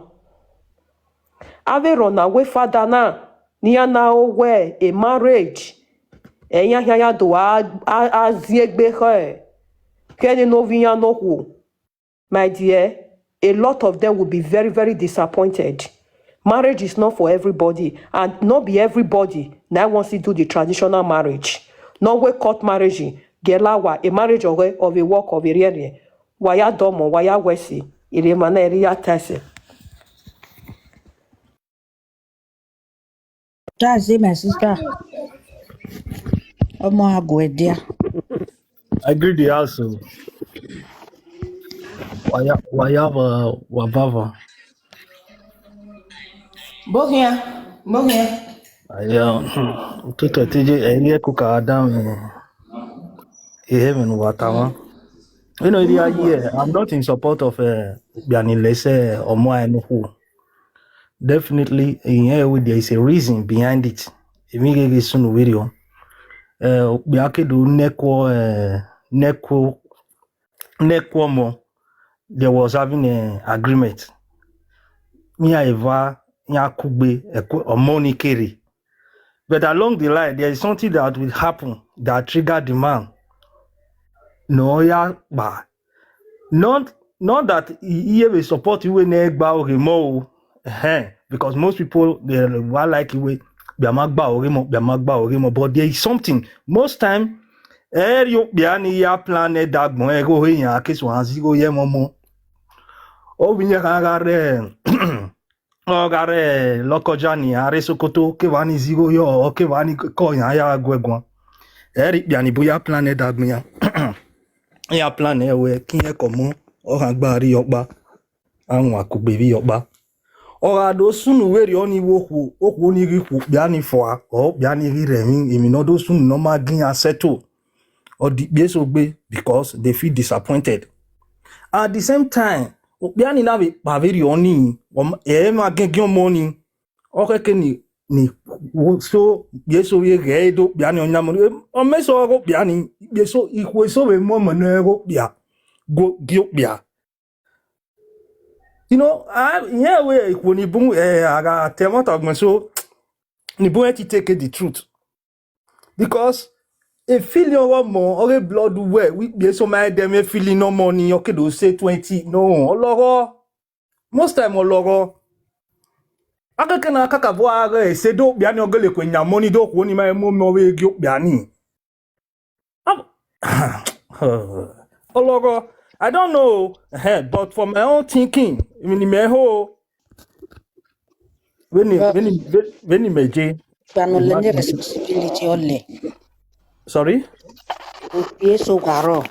Avbe erhọn ne a wẹ father na, ne iran na ro wẹ e marriage, ẹ iran khian ya do a, a, a ziengbe khẹ, khẹ nene ovbi iran nokhuo. My dear, a lot of them will be very, very disappointed. Marriage is not for everybody, and not be everybody na wants to do the traditional marriage. Ne ọ wẹ court marriage, gie la wa, a marriage ọghe, ọ vbe work, ọ vbe rhiẹnrhiẹn. Wa ya dọmọ, wa ya wẹ ẹse, erha emwa na ẹre ya ta ẹse. That's it, my sister. Ọmọ aguẹdia. I agree the house. O. Waya, waya, wa, wa baba. Boghian, boghian. Aya, hmm, tutu ẹtẹjẹ, ẹni ẹkọ ka da mwẹ, ehe mwẹ ne uwa tama. You know, yeah, yeah, I'm not in support of, uh, biani lese ọmọ ẹnu khu. Definitely, in here, there is a reason behind it. Emwi gheghe sunu vberriọ. Eh, okpia ke do nẹkuọ, eh, nẹkuọ, nẹkuọ ọmọ, there was having an agreement. Iran eva, iran kugbe, ẹku-, ọmọ ni kere. But along the line, there is something that will happen that trigger the man. No, ya kpa. Not, not that he, he will support you when they gba oghe mo o. Ehen, because most people, they wa like it wey, "Bia ma gba oghe mo, bia ma gba oghe mo." But there is something. Most time, ẹ ri okpia ni ya plan ẹdagbọn ẹgho he yan case wan zigho ye ẹmwẹ ọmọ. Ovbi iran kha gha rre, ọ gha rre lọkọja ni, a rre Sokoto, kevba ni zigho yọ, ọ kevba ni kọ yan ya gu ẹ guan. Ẹ ri okpia ni bu ya plan ẹdagbọn iran. Iran plan ẹ wẹ, ke irẹn kọ ọmọ, ọ kha gba rri ọkpa, a wan kugbe vbe ọkpa. Ọ gha do sunu vberriọ ni vbe okhuo, okhuo ni ghi khuo okpia ni fua, ọ okpia ni ghi rre emwi, emwi ne ọ do sunu ne ọ ma gi iran settle. Ọ di ikpia eso gbe because they feel disappointed. At the same time, okpia ni na vbe kpa vberriọ nii, ọ ma, ẹ ma giẹngiẹn ọmọ nii, ọ khẹke ni, ni wo so, ye so vbe ghẹ do okpia ni ọ yan ọmọ nii, ọ ma sẹ ọghe okpia ni, ye so, ikhuo eso vbe mu ọmọ ne ọ ghe okpia, gu, gie okpia. You know, a, irẹn wẹ ikhuo ni bun, eh, a gha ta ẹmwata ọgbẹn so, ni bun ẹn ti take the truth. Because e feeling ọghe ọmọ, ọghe blood wẹ, wẹ ikpia eso ma dẹ mwẹ feeling ne ọmọ nii, ọ ke do sẹ twenty. No, ọ lọghọ. Most time ọ lọghọ. Akeke na kakabọ a ghe ẹse do okpia ni, ọ gele ku yan ọmọ nii do okhuo ni ma mu ọmọ vbe gie okpia ni. Ab-, ọ lọghọ. I don't know, eh, but for my own thinking, emwi ne imẹ ho, vbene, vbene, vbene imẹ je, okpia ne ọ lẹ ne responsibility ọ lẹ. Sorry? Okpia eso gha rrọọ.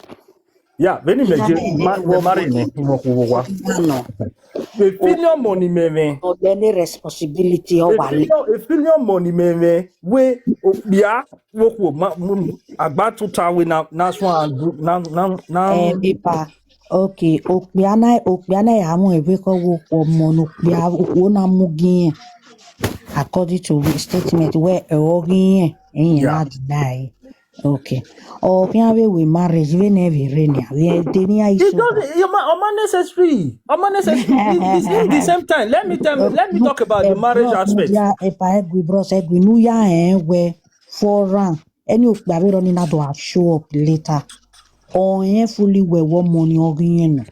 Yeah, vbene imẹ je, ma, mẹ ma rre nẹ, imẹ okhuo vbe owa. Nọ. E feeling ọmọ ni mẹ mwẹ. Ọ lẹ ne responsibility ọ E wa lẹ. Feeling, e feeling ọmọ ni mẹ mwẹ, wẹ okpia, vbe okhuo ma, mu, agba tuta wẹ na, na suan, na, na, na. Eh, epa, okay, okpia na, okpia na ya mu ebe kọ wẹ okhuo ọmọ ne okpia, okhuo na mu gi irẹn. According to the statement, wẹ ọ ghi irẹn, ẹyin Yeah. na deny. Okay. Ọ khian vbe wẹ marriage, vbene ẹ vbe rre nia, vbe de ne iran It iso. Doesn't, ọ ma, ọ ma necessary. Ọ ma necessary. It, it's in the same time. Let me tell, let me talk about the marriage aspect. Bros, Mudia, epa ẹgui, bros ẹgui, ne u ya rẹn wẹ foran. Ẹni okpia vbe rrọọ ni na do a show up later. Ọ rẹn fully wẹ wẹ ọmọ ni ọ ghi irẹn nọ.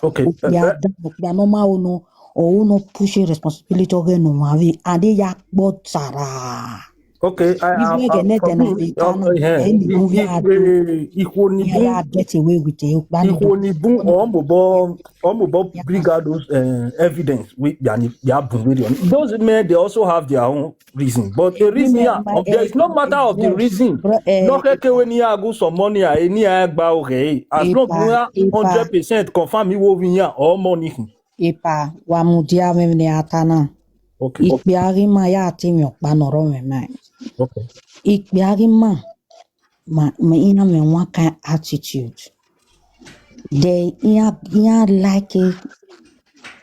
Okay. Okpia da, okpia ne ọ ma ho nọ, ọ ho nọ push responsibility ọghe ne uwa vbe, and ya kpọ tara. Okay, I, I, Even I, ẹghẹ ne for ẹdẹ na me, vbe ta um, na, eh, ẹ ni if, gun vbe if, a do, eh, ikhuo ni iran bun, ya get away with it, okpia ni ikhuo do. Ni bun, ọ mobọ, ọ mobọ Yeah. bring out those, eh, evidence we, ya ni, ya bun vberriọ. Those men, they also have their own reason. But the Even reason, my, yeah, my, um, there eh, is no matter of the bros, reason. Bro, eh, Nọ khẹke wẹ ne iran gu some money, a, ne iran gba oghe. As long epa, as iran epa, hundred percent confirm iwo vbe iran, or money. Epa, wa mudia mwẹ ne a ta na. Okay. Ikpia ghi ma ya te mwẹ ọkpa ne ọ rre mwẹ ma. Okay. Ikpia ghi ma, ma, ma iran mwẹ one kind attitude. Then iran, iran like it.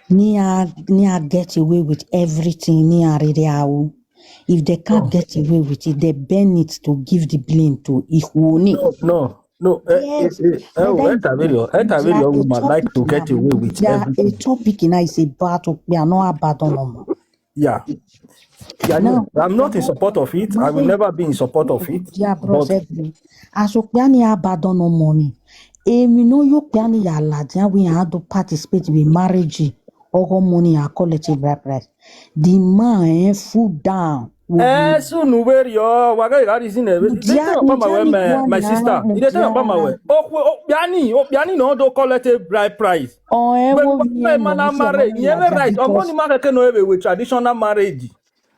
Ne iran, ne iran get away with everything, ne iran rere aro. If they can't No. get away with it, they burn it to give the blame to Ikhuo ni. No, no, no. Eh, eh, Yes, eh, eh, but oh, then Etaverio, Etaverio Mudia, a woman like topic to get now, away with Mudia, a everything. topic now is about okpia no abandon ọmọ. Yeah. Yeah, no, Now, I'm not in support of it. I will Mudia, never be in support of it. Mudia, bros, But every, as okpia ni abandon ọmọ ni, emwi ne ọ ye okpia ni ya ladian wẹ iran do participate vbe marriage, ọghe ọmọ ni a collect bride price. The man, eh, full down. Wo Eh, vbe sunu vberriọ, wa gha gha reason ẹ. They Mudia, tell your mama Mudia well, ni my, guan my na sister. He dey tell your Mudia mama na. Well. Okpia ni, okpia ni no do collect a bride price. Ọ ẹ Wẹ wo wa vbe wẹ ma na marry, iye vbe right. Ọmọ ni ma kẹkẹ no ebe we traditional marriage.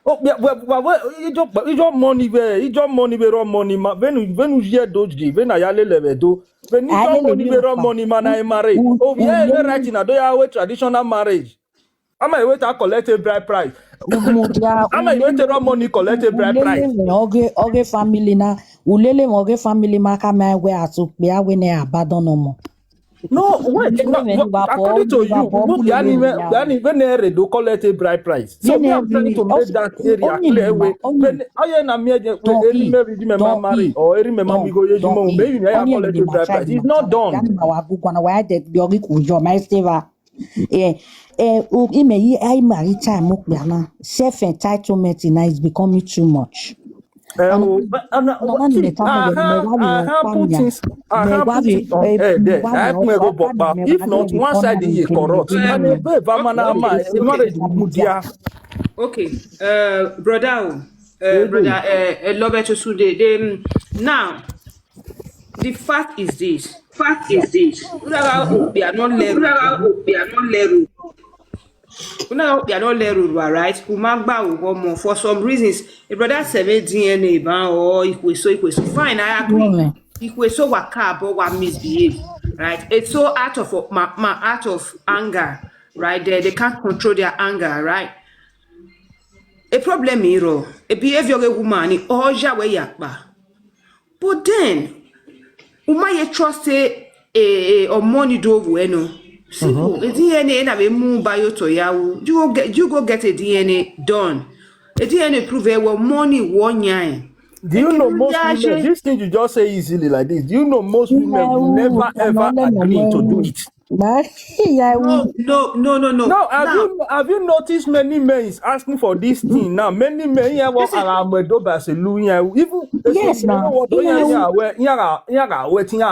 O, wẹ, wẹ, wẹ, wẹ, ijo, ijo money vbe, ijo money vbe rọ money ma, vbene, vbene u ye do je, vbene a ya lele vbe do. Vbene ijo money vbe rọ money ma na e marry. Ovbi ẹ vbe right na do ya we traditional marriage. Ama i wẹ te a collect a bride price. Mudia, Ama i wẹ te rọ money collect a bride price. Ọghe, ọghe family na, ulele mwẹ ọghe family ma ka ma wẹ a so kpia wẹ ne abandon ọmọ. No, wait. No, according to you, who yani, yani, when they do collect a bride price. So we are trying to make that area clear. When, oh yeah, na me, eri me ready me ma marry, or eri me ma mi go ye jimo, maybe me ya collect a bride price. It's not done. Eh, eh, u, ime yi, I marry time okpia na. Self entitlement na is becoming too much. Eh, And oh, but, and, uh, no, what, no, no, see, no, I no, have, no, I have no, put no, things, I no, have no, put things on eh, air there. No, I have no, no, go no, back. No, If no, not, no, one no, side no, is no, corrupt. No, And no, if I'm an no, ama, no, no, marriage no, Mudia. Okay, uh, brother, oh, uh, Eh, brother, eh, eh, Love to Sunday. Then now, the fact is this. Fact is this. Una gha okpia no lẹru. Una gha okpia no lẹru. Una gha okpia no lẹru, right? U ma gba owọ ọmọ for some reasons. A brother sẹ vbe D N A ban or ikhueso, ikhueso. Fine, I agree. Ikhueso wa ka, but wa misbehave, right? It's so out of ma, ma out of anger, right? They, they can't control their anger, right? A problem iro, a behavior of a woman, or ya we ya kpa. But then, u ma ye trust a eh, eh, ọmọ ni do vbuẹ nọ. Simple. A D N A na vbe mu ba ye otọ ya ru. You go get, you go get a D N A done. A D N A prove wẹ ọmọ ni wọ yan. Do you know most women, this thing you just say easily like this, do you know most women will never ever agree to do it? Why? Yeah, No, we no, no, no, no. No, have Now, you have you noticed many men is asking for this thing now? Many men here work Listen. Around Medoba say lu here. Even Yes, now. What do you here where here where thing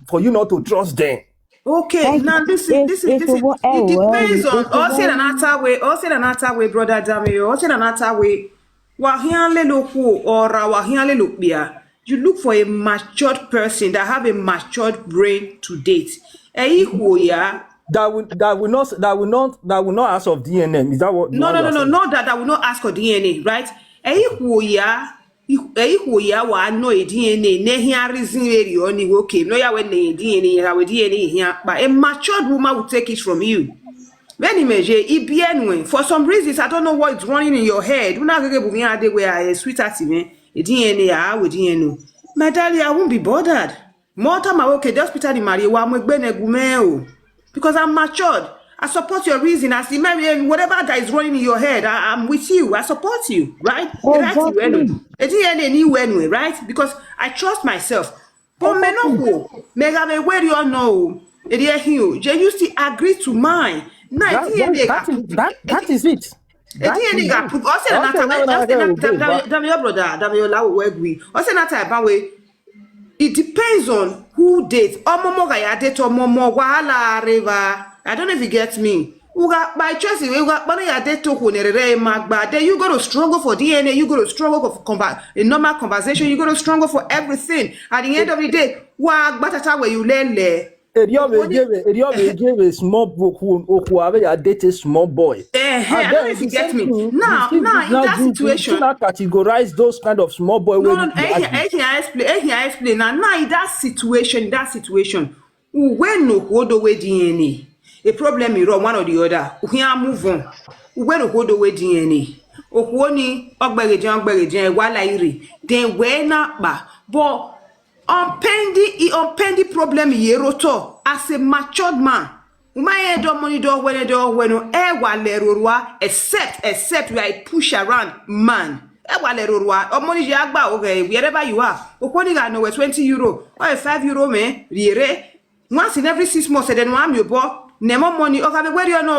for you not to trust them? Okay, Hey, now listen, hey, listen, hey, listen. so what- oh, It well, depends on. hey, so All say what- another way. All say another way, brother Damio. All say another way. Wa hian lele okhuo, or wa hian lele okpia. You look for a matured person that have a matured brain to date. Ẹ i khuo ya. That will that will not that will not that will not ask of D N M. Is that what? No, no, no, no, not that I will not ask for D N A, right? Ẹ i khuo ya. Ẹ i khuo ya wa nọ e D N A ne ehia reason vberriọ ni wẹ okay, ne ọ ya wẹ ne e D N A, ya wẹ D N A ehia kpa. A matured woman will take it from you. Vbene imẹ ye, I biẹ nuẹn. For some reasons, I don't know what is running in your head. Una gheghe bu mwẹ a de wẹ a, eh, sweetheart mwẹ, e D N A, a wẹ D N A. My darling, I won't be bothered. Mẹ ọ tama wẹ okay, the hospital ni ma rrie, wa mu egbe nẹ gu mwẹ o. Because I'm matured. I support your reason. As in, Mary, whatever that is running in your head, I, I'm with you. I support you, right? Right, you were no. E D N A ni wẹ nuẹn, right? Because I trust myself. But mẹ nọ khuo, mẹ gha vbe wẹ rriọ nọ o. Erriọ ẹhi o, je you still agree to mine. Na e D N A gha prove. That is it. E D N A gha prove. Ọ sẹ na ta wẹ, ọ sẹ na ta wẹ, Damio brother, Damio la wẹ gui. Ọ sẹ na ta ba wẹ. It depends on who date. Ọmọmọ gha ya date ọmọmọ, wahala rre evba. I don't know if you get me. U gha kpa choice, u gha kpa na ya date okhuo ne rẹrẹ ma gba. Then you go to struggle for D N A, you go to struggle for conver- a normal conversation, you go to struggle for everything. At the end of the day, wa gba tata wẹ you lele. Erriọ vbe gie vbe erriọ vbe gie vbe small boy okhuo avbe ya date a small boy. Eh, I don't know if you get me. Now, now in that situation, Categorize those kind of small boy. No, no, I can, I can explain. I can explain now. Now in that situation, in that situation, uwẹ ne okhuo do wẹ D N A, a problem is one or the other. U can move on. Uwẹ ne okhuo do wẹ D N A. Okhuo ni ọgbẹghedian, ọgbẹghedian, wa la ire. Then wẹ na kpa. But on pending, on pending problem ye rotọ as a matured man. U ma rẹn dọ money dọ wẹnẹ dọ wẹnẹ, ẹ wa lẹ rorua, except, except you are a push around man. Ẹ wa lẹ rorua, ọmọ ni ya gba o ghẹ wherever you are. Okhuo ni gha nọ wẹ twenty euro, or five euro mẹ rhie rre. Once in every six months, ẹdẹ ne uwa miẹn obọ ne ẹmwẹ ọmọ ni, ọ gha vbe wẹrriọ nọ,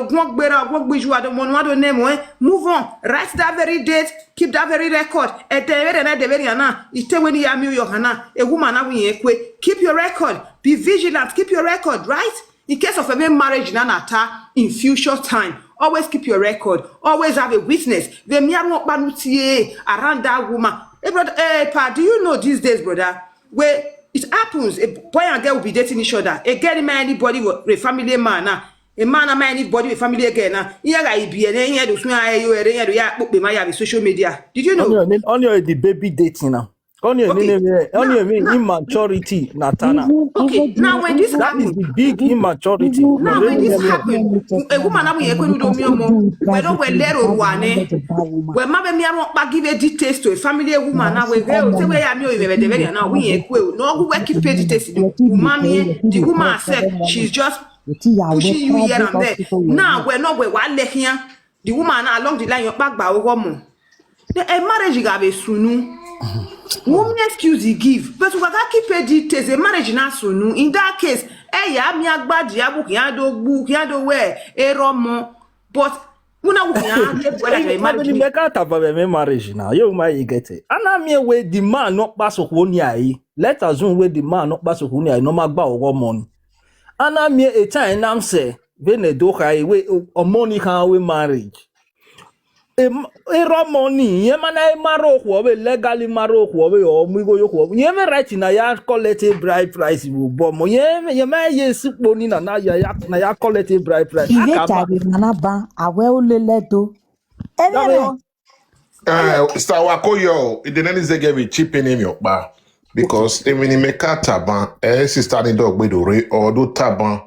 ogun ọgberra, ogun ọgbe iju, ọmọ ne uwa do nẹ ẹmwẹ, move on, write that very date, keep that very record. Ẹdẹ vberriọ na, ẹdẹ vberriọ na, ite wẹ ne I ya miẹn uyọ hana, a woman na wẹ irẹn kue. Keep your record, be vigilant, keep your record, right? In case of a marriage na na ta in future time, always keep your record, always have a witness. Vbe miẹn arhuẹn ọkpa ne u tie around that woman. Hey, brother, hey, pa, do you know these days, brother? Where it happens, a boy and girl will be dating each other. A girl ma anybody with a family man na. A man ma anybody with family girl na. Iran ga ibi ene, iran do sun ayo ere, iran do ya kpokpe ma ya be social media. Did you know? Only the baby dating now. Only mean, only mean immaturity na ta na. Okay, now when this That is happens, the big immaturity. now when this happen, a woman na we ekwe do mi omo. We don't we lero ruane. We ma be mi arhuẹn ọkpa give a details to a family, a woman na we go say we ya mi o iwe de very now we ekwe. No, we keep pay details. Woman mi, the woman accept. She's just pushing you here and there. Now we no we wa le here. The woman na along the line, your back ba owo mo. The a marriage ga be sunu. Woman excuse he give, but we ga keep pay details. A marriage na sunu. In that case, eh, ya mi agba di abu ki ado gbu ki ado we ero mo. But una we ya get what I Even family marriage. Make out of a marriage now. You might get it. And I mean, where the man not pass of one year. Let us assume where the man not pass of one year. No matter about money. And I mean, a time I'm say, when they do high, we or money can we marriage. Erọ money, ye ma na marry okhuo vbe legally marry okhuo vbe or mu igho ye okhuo. Ye me right na ya collect a bride price vbe obọ mo. Ye me ye ma ye sukpo ni na na ya ya na ya collect a bride price. Iye Aka ma. Tari nana ban, awẹ o lele do. Ebe Dame rẹ. yo. Eh, Star Wako yo, ide neni zẹgẹ vbe chip in him ọkpa. Because even in Mecca taban, eh, sister ni dog gbe do re, or do taban,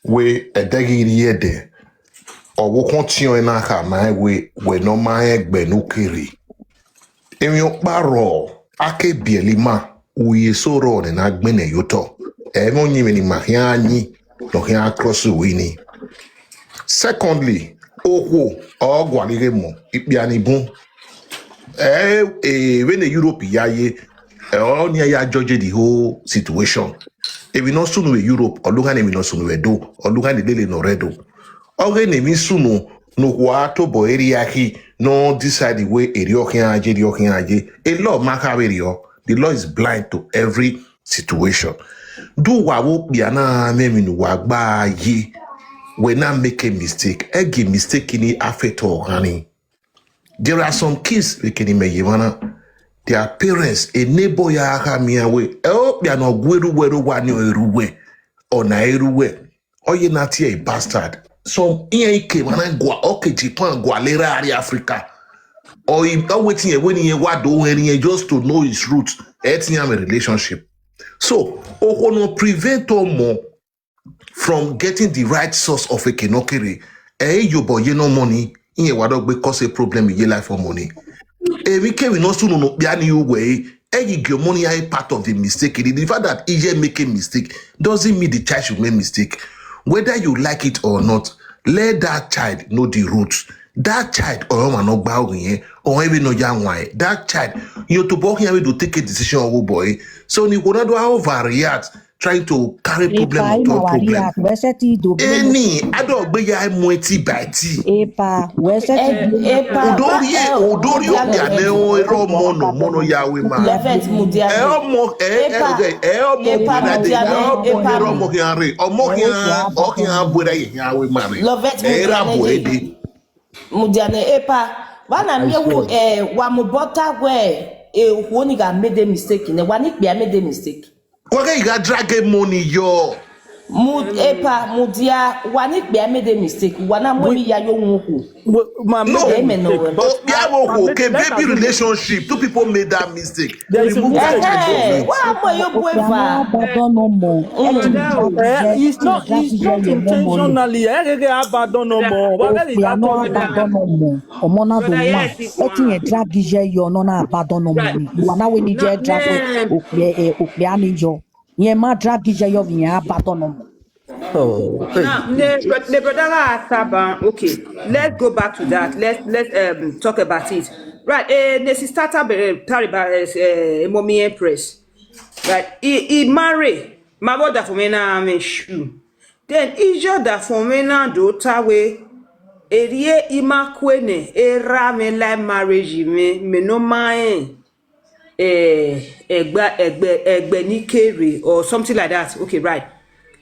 we edeghi ri ede, or wo kon tion na kha ma we, we no ma egbe nu kiri. Emwi ọkpa rrọọ, a ke biẹlẹ ima, uhi eso rrọọ ne na gbẹnnẹ ye otọ. Ẹmwẹ ọyẹnmwẹ ne ima khian yin ne ọ khian cross uwu ni. Secondly, okhuo ọ gualọ ighe mọ ikpia ni bun. Ẹ, e, vbene Europe ya ye, ẹ, ọnii ya judge the whole situation. Emwi ne ọ sunu vbe Europe, ọ lughan emwi ne ọ sunu vbe Ẹdo, ọ lughan lele ne ọ rre Ẹdo. Ọ ghe ne emwi sunu ne okhuo a tobọ erriọ akhi ne ọ decide wẹ erriọ khian ye, erriọ khian ye. A law ma kha vberriọ. The law is blind to every situation. Do uwa vbe okpia na mwẹ emwi ne uwa gba ye, wẹ na make a mistake, ẹ gie mistake ni affect ọghanrẹn. There are some kids vbe kene imẹ ye emwa na, their parents, a neighbor ya khama iran wẹ, ẹ okpia ne ọ gu erha uwẹ rre owa ni ọ i rre uwẹ, ọ na i rre uwẹ, ọ ye na tie bastard. Some iran ke emwa na gua, ọ ke Japan gualọ erha rrie Africa. Ọ i, ọ wẹ te irẹn wẹ ne irẹn wa do hẹn irẹn just to know his root, ẹ te iran mwẹ relationship. So, okhuo ne ọ prevent ọmọ from getting the right source of eke ne ọ kere, ẹ i ye obọ ye ne ọmọ ni, irẹn wa dọgbe cause a problem ye life ọmọ ni. Emwikemwi ne ọ sunu ne okpia ni ru wẹ, ẹ i gie ọmọ ni a part of the mistake. The fact that iye make a mistake doesn't mean the child should make mistake. Whether you like it or not, let that child know the root. That child ọre ọmwa ne ọ gba oghi irẹn, ọre vbene ọ ya wan ẹre. That child, irẹn tobọ khian vbe do take a decision ọghe obọ ẹre. So ne ikhuo na do overreact, trying to carry problem Epa, on ima top wa problem. React, wẹ sẹtin do blame. Eni, a do gbe ya mu ẹtin by ẹtin. Epa, wẹ sẹtin do blame. Epa, Odori, eh, odori okpia ne ọ rre ọmọ nọ, ọmọ nọ ya wẹ ma. Lovet mudia. Ẹ ọmọ, ẹ, ẹ, Epa, ẹ ọmọ Epa wẹ na de, mudia ẹ ne, ọmọ Epa. Rre ọmọ khian rre, ọmọ khian, ọ khian bu ẹre ye khian wẹ ma rre. Lovet Ẹ mudia ra ne bu ye. Ẹre de. Mudia ne Epa, wa na I miẹn wu, swear. Eh, wa mu bọta wẹ, eh, okhuo ni gha made a mistake nẹ, wa ni kpia made a mistake. Wa ghe I gha drag a money yọ. Mu, Epa, mudia, wa ni kpia made a mistake, wa na mu Wait. Emwi ya yo wu okhuo. Wait, ma No. Made a Amen, no. Mistake, but Okpia I, wo I okhuo made, ke let baby us relationship, two people made that mistake. There is a Remove that mistake. Child from Ẹhẹn, it. Wa mu ẹre yo bu Okpia eva. Na abadan ọmọ, Mm. ẹtin drag Eh, iye, it's ẹtin not, drag it's iye not ye ọmọ ni. Intentionally. Ẹ ghe ghe abadan ọmọ. Wa very Okpia na abadan ọmọ. Ọmọ na do Brother, wan. Yes, it's Ẹtin one. Yẹn drag iye yọ, nọ na abadan ọmọ Right. ni. Wa na wẹ ne iye No, drag eh, okpia, eh, okpia ni yọ. Yẹn ma drag iye yọ vbe yẹn abadan ọmọ. Oh, hey. Now, ne, ne brother gha taba, okay, let's go back to that. Let's, let's, um, talk about it. Right, eh, ne sister Tabere, Tariba, eh, eh, Emomi Empress. Right, he, he marry. Ma vbe ọdafẹn mwẹ na mwẹ shu. Then, iye ọdafẹn mwẹ na do ta wẹ, erriọ I ma kue nẹ, erha mwẹ like marriage mwẹ, mẹ ne ọ ma rẹn, eh, ẹgbẹ, ẹgbẹ, ẹgbẹ ne I kere or something like that. Okay, right.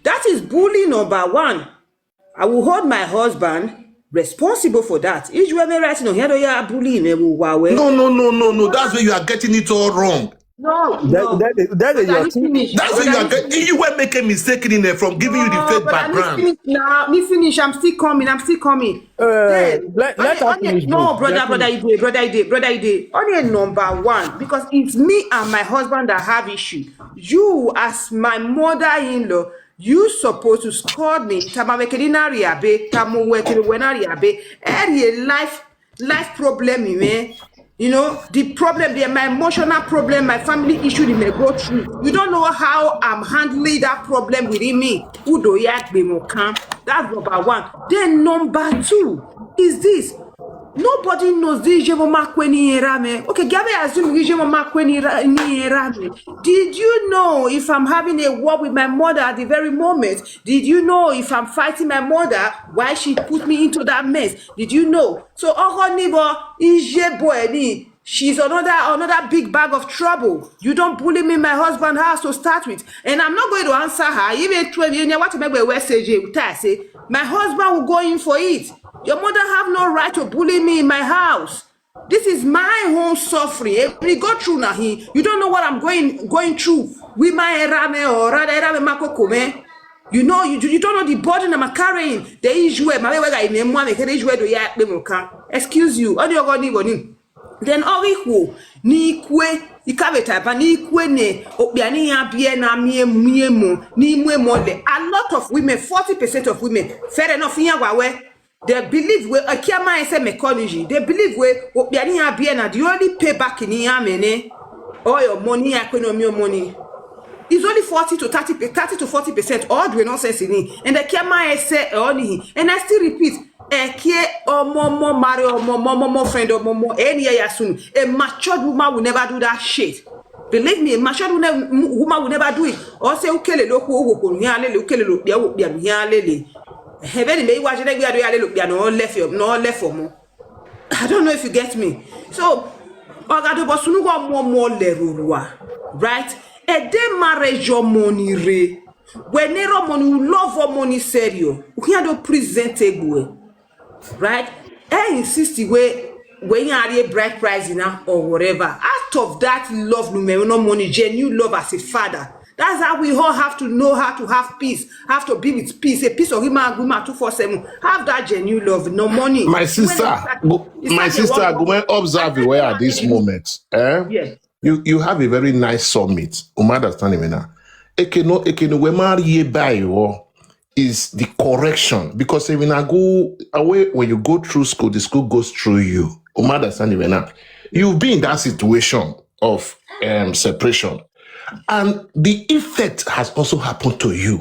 That is bully number one. I will hold my husband responsible for that. Iye mwẹ right nọ, ọ khian do ya bully mwẹ vbe owa wẹ. No, no, no, no, no. That's where you are getting it all wrong. No, That, no. That, that is Brother, your let me thing. Finish. That's where you Brother, are let me get, finish. You were making mistake in there from giving you the No, fake brother, let me background. Finish now. Let me finish. I'm still coming. I'm still coming. Uh, Then, let, let only, her only, finish, no, please. Brother, Let brother, me Ide, brother, Ide, brother, Ide. Only number one, because it's me and my husband that have issue. You, as my mother-in-law, you supposed to scold me. Tama wẹ kene na riabe, tama wẹ kene wẹ na riabe. Every life, life problem, man. You know, the problem there, my emotional problem, my family issue that may go through. You don't know how I'm handling that problem within me. Udo ya gbe mo kan. That's number one. Then number two is this. Nobody knows this Jemo Makwe ni erha mwẹ. Okay, Gabe assume this Jemo Makwe ni erha, ni erha mwẹ. Did you know if I'm having a war with my mother at the very moment? Did you know if I'm fighting my mother, why she put me into that mess? Did you know? So, ọghọ ni vbọ, iye boy ni, she's another, another big bag of trouble. You don't bully me in my husband house to start with. And I'm not going to answer her. Even twelve years, what am I going to say? My husband will go in for it. Your mother have no right to bully me in my house. This is my own suffering. If we go through now, he, you don't know what I'm going, going through. We my erha mwẹ or rather erha mwẹ ma koko mwẹ. You know, you, you don't know the burden I'm carrying. The issue, my way, I name one, the issue do ya pe mo kan. Excuse you. Audio go ni go ni. Then ọ ghi khuo ne I kue, I ka vbe ta eba ne I kue ne okpia ne iran biẹ na miẹn, miẹn emọ, ne I mu emọ lẹ. A lot of women, forty percent of women, fair enough, iran wa wẹ. They believe wẹ, ẹkia ma ẹsẹ mẹ kọ ni yi. They believe wẹ okpia ne iran biẹ na, the only payback ne iran mwẹ nẹ, ọ ọmọ ne iran kue ne ọ miẹn ọmọ ni. It's only forty to thirty, thirty to forty percent. All the nonsense in it. And the care my say, all in. And I still repeat, eke ọmọ ọmọ marry ọmọ ọmọ ọmọ ọmọ friend ọmọ ọmọ, any year soon. A matured woman will never do that shit. Believe me, a matured woman, woman will never do it. Ọ sẹ u kele loko, okhuo ne u khian lele, u kele okpia, okpia ne u khian lele. Ẹhẹn, vbene imẹ i wa je nẹ, gbe a do ya lele okpia ne ọ left your, ne ọ left for more. I don't know if you get me. So, ọ gha dobọ sunu, uwa mu ọmọ lẹ rhurhua, right? Ẹdẹ marriage ọmọ ni rre, wẹ ne erha ọmọ ni, u love ọmọ ni sẹrriọ, u khian do present egbe uẹ, right? Ẹ insist wẹ, wẹ iran rhie bride price na or whatever. Out of that love ne u mwẹ ne ọmọ ni, genuine love as a father. That's how we all have to know how to have peace, have to be with peace. A peace of him and woman two four seven. Have that genuine love, no money. My sister, go, my sister, go and observe where at this moment. Eh? Yes. You, you have a very nice summit. You understand me now? Eke no, eke no, we marry by you is the correction, because even I go away, when you go through school, the school goes through you. You understand me now? You've been in that situation of um, separation, and the effect has also happened to you.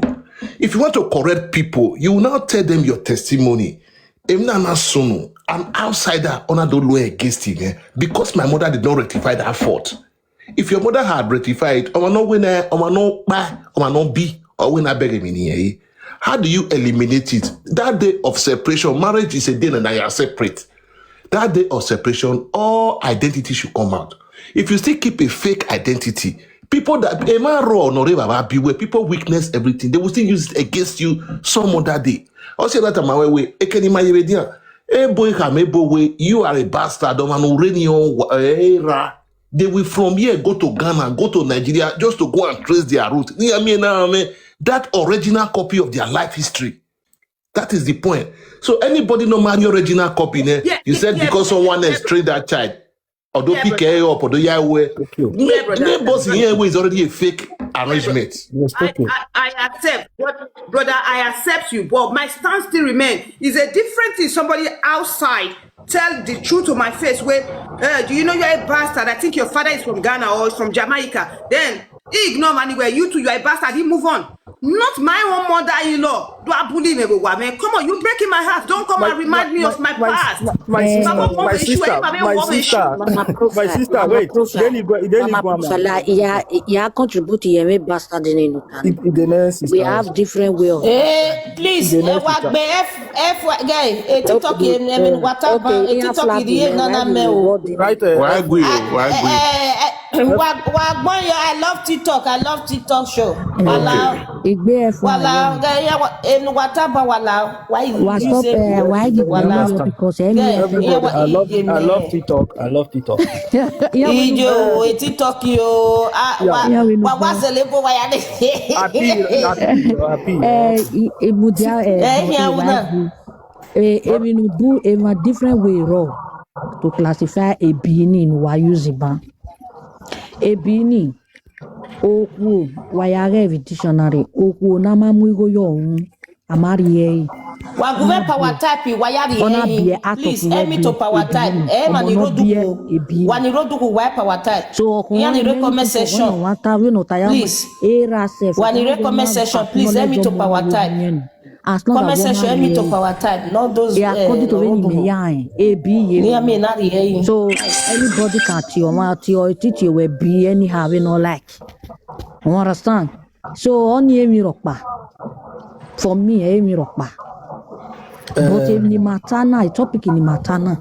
If you want to correct people, you will now tell them your testimony. Emwi na na sunu, an outsider, una do lo against him, eh? Because my mother did not rectify that fault. If your mother had rectified, ọmọ nọ wẹ nẹ, ọmọ nọ kpa, ọmọ nọ bi, ọ wẹ na bẹghe emwi ne irẹn re. How do you eliminate it? That day of separation, marriage is a day that you are separate. That day of separation, all identity should come out. If you still keep a fake identity, people that, emwa rrọọ ne ọ rre vbe avbe uwẹ, people witness everything. They will still use it against you some other day. Ọ sẹ that time wẹ wẹ, eke ne ima ye vbe dian. Ebo ikhama ebo wẹ, you are a bastard, ọmwa ne u rre ni ọ wa, eh, ra. They will from here go to Ghana, go to Nigeria, just to go and trace their root. Iran miẹn na mwẹ that original copy of their life history. That is the point. So anybody no marry original copy, ne? Yeah, you said yeah, because someone else trained that child, or do pick her up, or do ya away. Thank you. Yeah, brother. Neighbors here is already a fake arrangement. Yes, I, thank you. I, I accept, but, brother, I accept you, but my stance still remain. It's a different thing. Somebody outside tell the truth to my face. Where, uh, do you know you're a bastard? I think your father is from Ghana or from Jamaica. Then he ignore me anywhere. You too, you're a bastard. He move on. Not my own mother-in-law. Do I bully me with woman? Come on, you breaking my heart. Don't come and remind me of my past. My sister, my sister, my sister, my sister, wait. Then you go, then you go, Mama Prof, ya, ya contribute here, me bastard in the, the next sister. We have different way of. Eh, please, eh, wa gbe F, F, guy, eh, TikTok, eh, eh, eh, water ban, eh, TikTok, eh, na na me o. Right, eh, wa agree, wa agree. Eh, eh, eh, Wa, wa gbọn yo, I love TikTok, I love TikTok show. Wala. Igbe ẹ fun. Wala, emu wa taba wala. Why you, wa stop, eh, why you wala? Because everybody, I love, I love TikTok, I love TikTok. Ijo, eh, TikTok yo. Ah, wa, wa, wa sele bo wa ya de. Happy, happy, happy. Eh, ibudia, eh, eh, ya una. Eh, emwi ne u do, emwa different way rrọọ to classify ebi ni ne uwa use ban. Ebi ni, okhuo, wa ya ghẹ vbe dictionary, okhuo ne a ma mu igho yọ unu, a ma rhie ẹre. Wa gu mwẹ power type, wa ya rhie ẹre. Please, help me to power type. Ẹ ma ni rodughu, wa ni rodughu, wa power type. So, ya ni re comment section. Please. Wa ni re comment section, please, help me to power type. As long as comment section, help me to power type. Not those, eh, according to any me ya, eh, ebi ye. Ni a me na rhie ẹre. So anybody can tell you, tell you, teach you will be anyhow, we no like. You understand? So, ọni emwi rhọkpa. For me, emwi rhọkpa. But emwi ne ima ta na, topic ne ima ta na.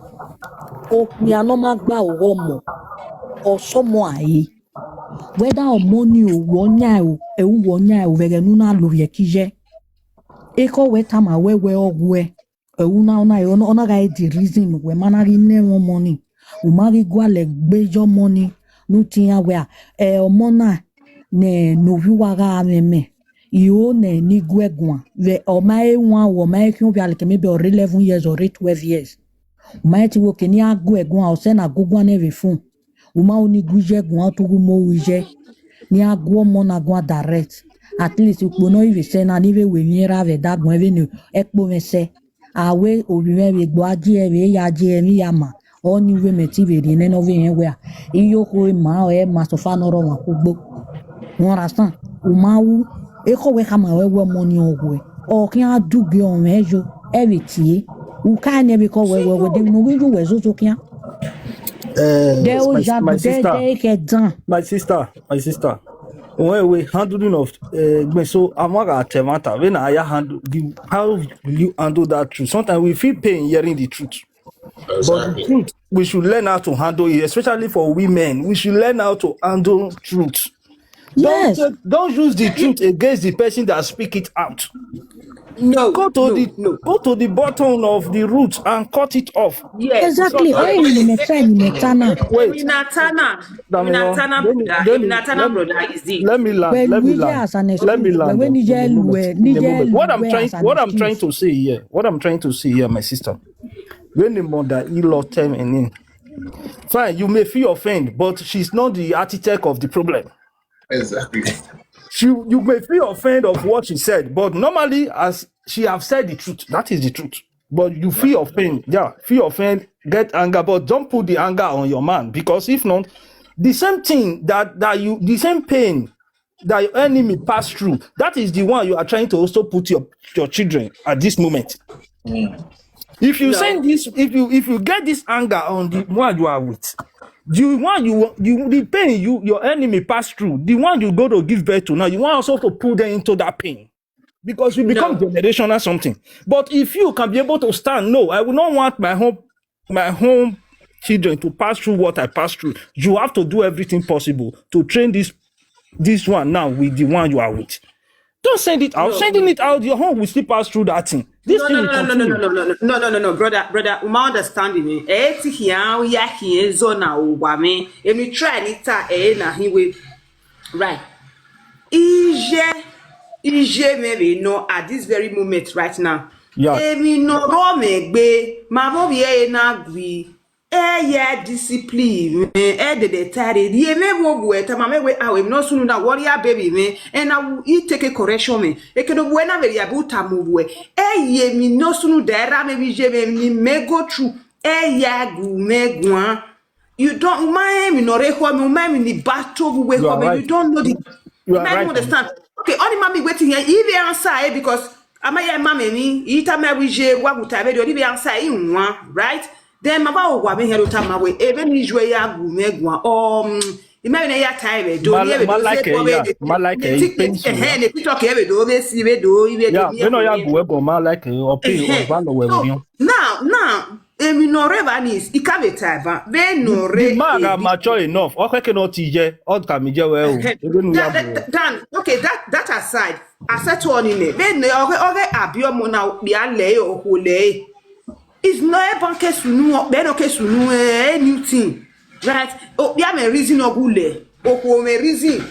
Okpia ne ọ ma gba oghọ ọmọ, ọ sẹ ọmọ a re. Whether ọmọ ni o, wẹ ọ yan o, ẹ u wẹ ọ yan o, vbe ẹghẹ ne u na lovbiẹ ke iye. Ekhọe wẹ tama wẹ wẹ ọ wuẹ. Ẹ u na, ọ na, ọ na, ọ na gha re the reason wẹ ma na ghi nẹ ẹmwẹ ọmọ ni. U ma ghi gualọ egbe ye ọmọ ni, ne u te iran wẹ, ẹ, ọmọ na ne, ne ovbi uwa gha mwẹ mẹ. I ho nẹ ne I gu ẹre guan. Vbe ọ ma he wan o, ọ ma he khian ovbi aleke, maybe ọ rre eleven years, ọ rre twelve years. U ma he te wẹ okay, ne iran gu ẹre guan, ọ sẹ ne a gu guan nẹ vbe fun. U ma ho ne I gu iye guan, ọ tughu mu ohu iye. Ne iran gu ọmọ na guan direct. At least ukpo ne ọ i vbe sẹ na, ne I vbe ru emwi erha vbe ẹdagbọn, vbene ẹkpo mwẹ sẹ. A wẹ ovbi mwẹ vbe egbe a gie ẹre, vbe ya gie ẹre, emwi ya ma, ọni wẹ mẹ te vbe rhie nene ọvbehe mwẹ wẹ a, iyokhuo ma ọre ma suffer ne ọ rre ọmwa kugbo. You understand? U ma ru, ekhọe wẹ khama ruẹ wẹ ọmọ ni ọ wẹ, ọ khian dugie ọmwẹ yo, ẹ vbe tie. U ka nẹ vbe ekhọe wẹ, wẹ, wẹ, de emwi ne u ghi ru wẹ zozo khian. Eh, de o my, ya my bu de sister, de khẹ dan. My sister, my sister. When we handling of uh, so I want to tell matter. When I handle, the, how will you handle that truth? Sometimes we feel pain hearing the truth. But the Exactly. truth, we should learn how to handle it, especially for women. We should learn how to handle truth. Yes. Don't, don't use the truth against the person that speak it out. No, Go to no, the no. go to the bottom of the root and cut it off. Yes. Exactly. Onye ni mẹ try ni mẹ ta na. Wait. Emi na ta na. Emi na Damilola, ta na, let me, brother. let Emi me, na ta na, let me, brother. Is it? let me land. Well, Let me we land. just as an Let me excuse, land. when you In a just moment. lu ẹ, In ni a just moment. lu What I'm ẹ trying, as an what I'm trying excuse. to say here, what I'm trying to say here, my sister, when the mother-in-law tell me, fine, you may feel offended, but she's not the architect of the problem. Exactly. She, you may feel offended of what she said, but normally, as she have said the truth, that is the truth. But you feel offended, yeah, feel offended, get anger, but don't put the anger on your man, because if not, the same thing that, that you, the same pain that your enemy pass through, that is the one you are trying to also put your, your children at this moment. If you No. send this, if you, if you get this anger on the one you are with, the one you, you the pain you, your enemy pass through, the one you go to give birth to now, you want also to put them into that pain, because we become No. generational something. But if you can be able to stand, no, I will not want my home, my home children to pass through what I pass through. You have to do everything possible to train this, this one now with the one you are with. Don't send it out. No. Sending it out, your home will still pass through that thing. This No, thing no, will no, no, no, continue. no, no, no, no, no, no, no, brother, brother, u ma understand me. Eh, ti khian, u ya khian zọ na o wa me. Emi try ni ta, eh, na hi we. Right. Iye, iye me we no at this very moment right now. Yeah. Emi no ro me gbe, ma mo bi e na gui. E ya discipline mwẹ, e dede ta rre, rhie mwẹ vbe owa, tama mwẹ wẹ, a, emwi ne ọ sunu na, wẹ ọ rhia be vbe mwẹ, ena wu, I take correction mwẹ, eke ne ovbuẹ na vbe rhia be u tama ovbuẹ, e ye emwi ne ọ sunu da erha mwẹ vbe iye mwẹ ni mẹ go through, e ya gu mwẹ guan. You don't, u ma rẹn emwi ne ọ rre ekhọe mwẹ, u ma rẹn emwi ni ba to vbe uwu You ekhọe are mwẹ, you right. don't know the, You you are ma even right. understand. Okay, ọni ma miẹn wetin hia, I vbe answer ẹre because a ma ya ma mwẹ emwi, I tama ẹre wẹ iye, wa gu ta vberriọ, I vbe answer ẹre, I wan, right? Then ma vbe aro owa mwẹ hia do tama wẹ, ebe ne I yu ẹre ya gu mwẹ guan, um, I ma vbe ne ya ta ẹre do, Ma, ne I vbe ma do like zẹ ẹre, yeah. Ma like ẹre, it pains me, yeah. Ehẹn, ne TikTok ẹre vbe do vbe si vbe do, I vbe do Yeah, miẹn vbene ọ ya gu wẹ guan, ma like ẹre, ọ pain, Ehẹn. ọ ba lọ wẹ So, vberriọ. now, now, emwi ne ọ rre evba ni, I ka vbe ta ẹre ban, vbene ọ rre The man gha mature enough, ọ khẹke ne ọ ti ye, ọ tama iye wẹ o, Ehẹn. ebe ne u ya Dan, gu wẹ. Dan, okay, that, that aside, asẹto ọni nẹ, vbene ọ ghe, ọ ghe abi ọmọ na okpia lẹ ẹre, okhuo lẹ ẹre. Is no eban ke sunu, ọkpẹ ne ọ ke sunu, eh, anything. Right? Okpia mwẹ reason ne ọ gu lẹ, okhuo mwẹ reason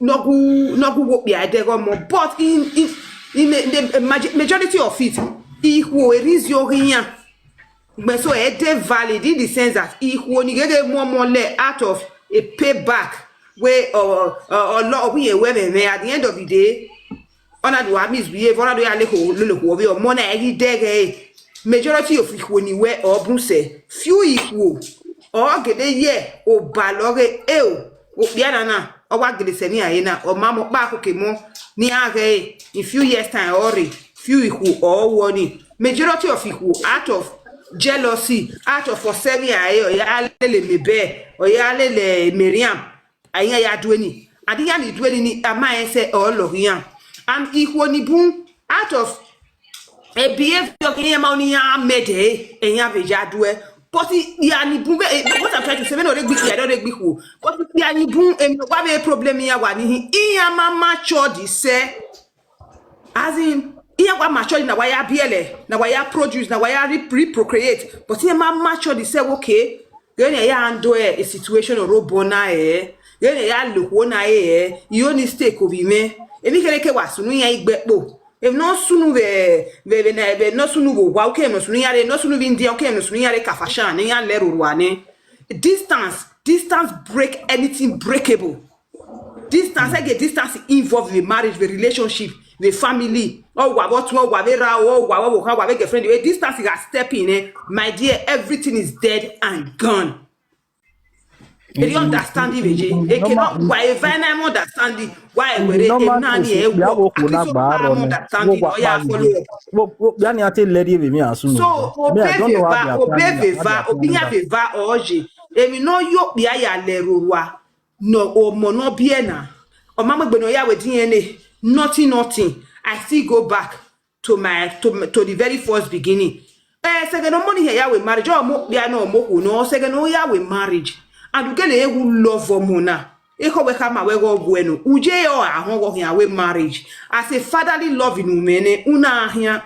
ne ọ gu, ne ọ gu wẹ okpia ẹdẹghe ọmọ. But in, in, in the, the majo-, majority of it, ikhuo e reason ọghe iran. But so e dey valid in the sense that ikhuo ni gheghe mu ọmọ lẹ out of a payback wey ọ, ọ, ọ lọ, ọ wẹ irẹn wẹ mwẹ, mwẹ, at the end of the day, ọ na do wa misbehave, ọ na do ya lele okhuo, lele okhuo vbe ọmọ na, ẹ ghi dẹghe ẹre. Majority of ikhuo ni wẹ ọ bun sẹ, few ikhuo, ọ gele ye obalọ ghe, eo, okpia na na, ọ wa gele sẹ ne iran re na, ọ ma mọ ọkpa khokemọ ne iran ghe ẹre, in few years time, ọ rre, few ikhuo, ọ wọ ni. Majority of ikhuo, out of jealousy, out of ọsẹ vbe iran re, ọ ya lele Mabel, ọ ya lele Mariam, a iran ya due ni. And iran ni due ni, ni a ma rẹn sẹ ọ lọghe iran. And ikhuo ni bun, out of a behavior ke iran ma ni iran mẹ de, iran vbe ya due. But iran ni bun, eh, what I'm trying to say, vbene ọ rre gbe ikpia, ọ rre gbe ikhuo. But iran ni bun, em, wa vbe problem iran wa ni hin, iran ma mature sẹ. As in, iran wa mature na wa ya biẹlẹ, na wa ya produce, na wa ya re-, reprocreate. But iran ma mature sẹ, okay. Ghẹ ne ya handle a situation ọre obọ na ẹre, ghẹ ne ya lele okhuo na ẹre, I only stay ko vbe mwẹ. Emwi kherhe ke wa sunu iran igbe kpo. Emwi ne ọ sunu vbe, vbe, vbe, vbe ne ọ sunu vbe owa, uke emwi ne ọ sunu iran rre, ne ọ sunu vbe India, uke emwi ne ọ sunu iran rre Kafashan, ne iran lẹ roro nẹ. Distance, distance break anything breakable. Distance, ẹgẹ distance involve vbe marriage, vbe relationship, vbe family. Ọ wa vbe ọtuẹn, ọ wa vbe erha, ọ wa vbe ọvbokhan, ọ wa vbe girlfriend. Vbe distance gha step in, eh, my dear, everything is dead and gone. Eri understand vbe ye, eke nọ wa eva na mu understand, wa ewere emwi na ni ẹ wo, at least okpia mu understand, ọ ya follow up. Okpia ni a te lẹrriẹ vbe emwi a sunu. So obevba, obevba, obiyan vbe eva ọ ye, emwi ne ọ ye okpia ya lẹ rorua, ne ọmọ ne ọ biẹ na, ọ ma mu egbe ne ọ ya wẹ D N A, nothing, nothing, I still go back to my, to, to the very first beginning. Eh, sẹghẹ ne ọmọ ni hẹ ya wẹ marriage, ọ mu okpia nọ, ọ mu okhuo nọ, sẹghẹ ne ọ ya wẹ marriage. And u gele wu love ọmọ na, ekhọe wẹ khama wẹ ghe ọ guẹ nọ, u ye ọre a họn ghe ọ khian wẹ marriage. As a fatherly love ne u mwẹ nẹ, u na khian.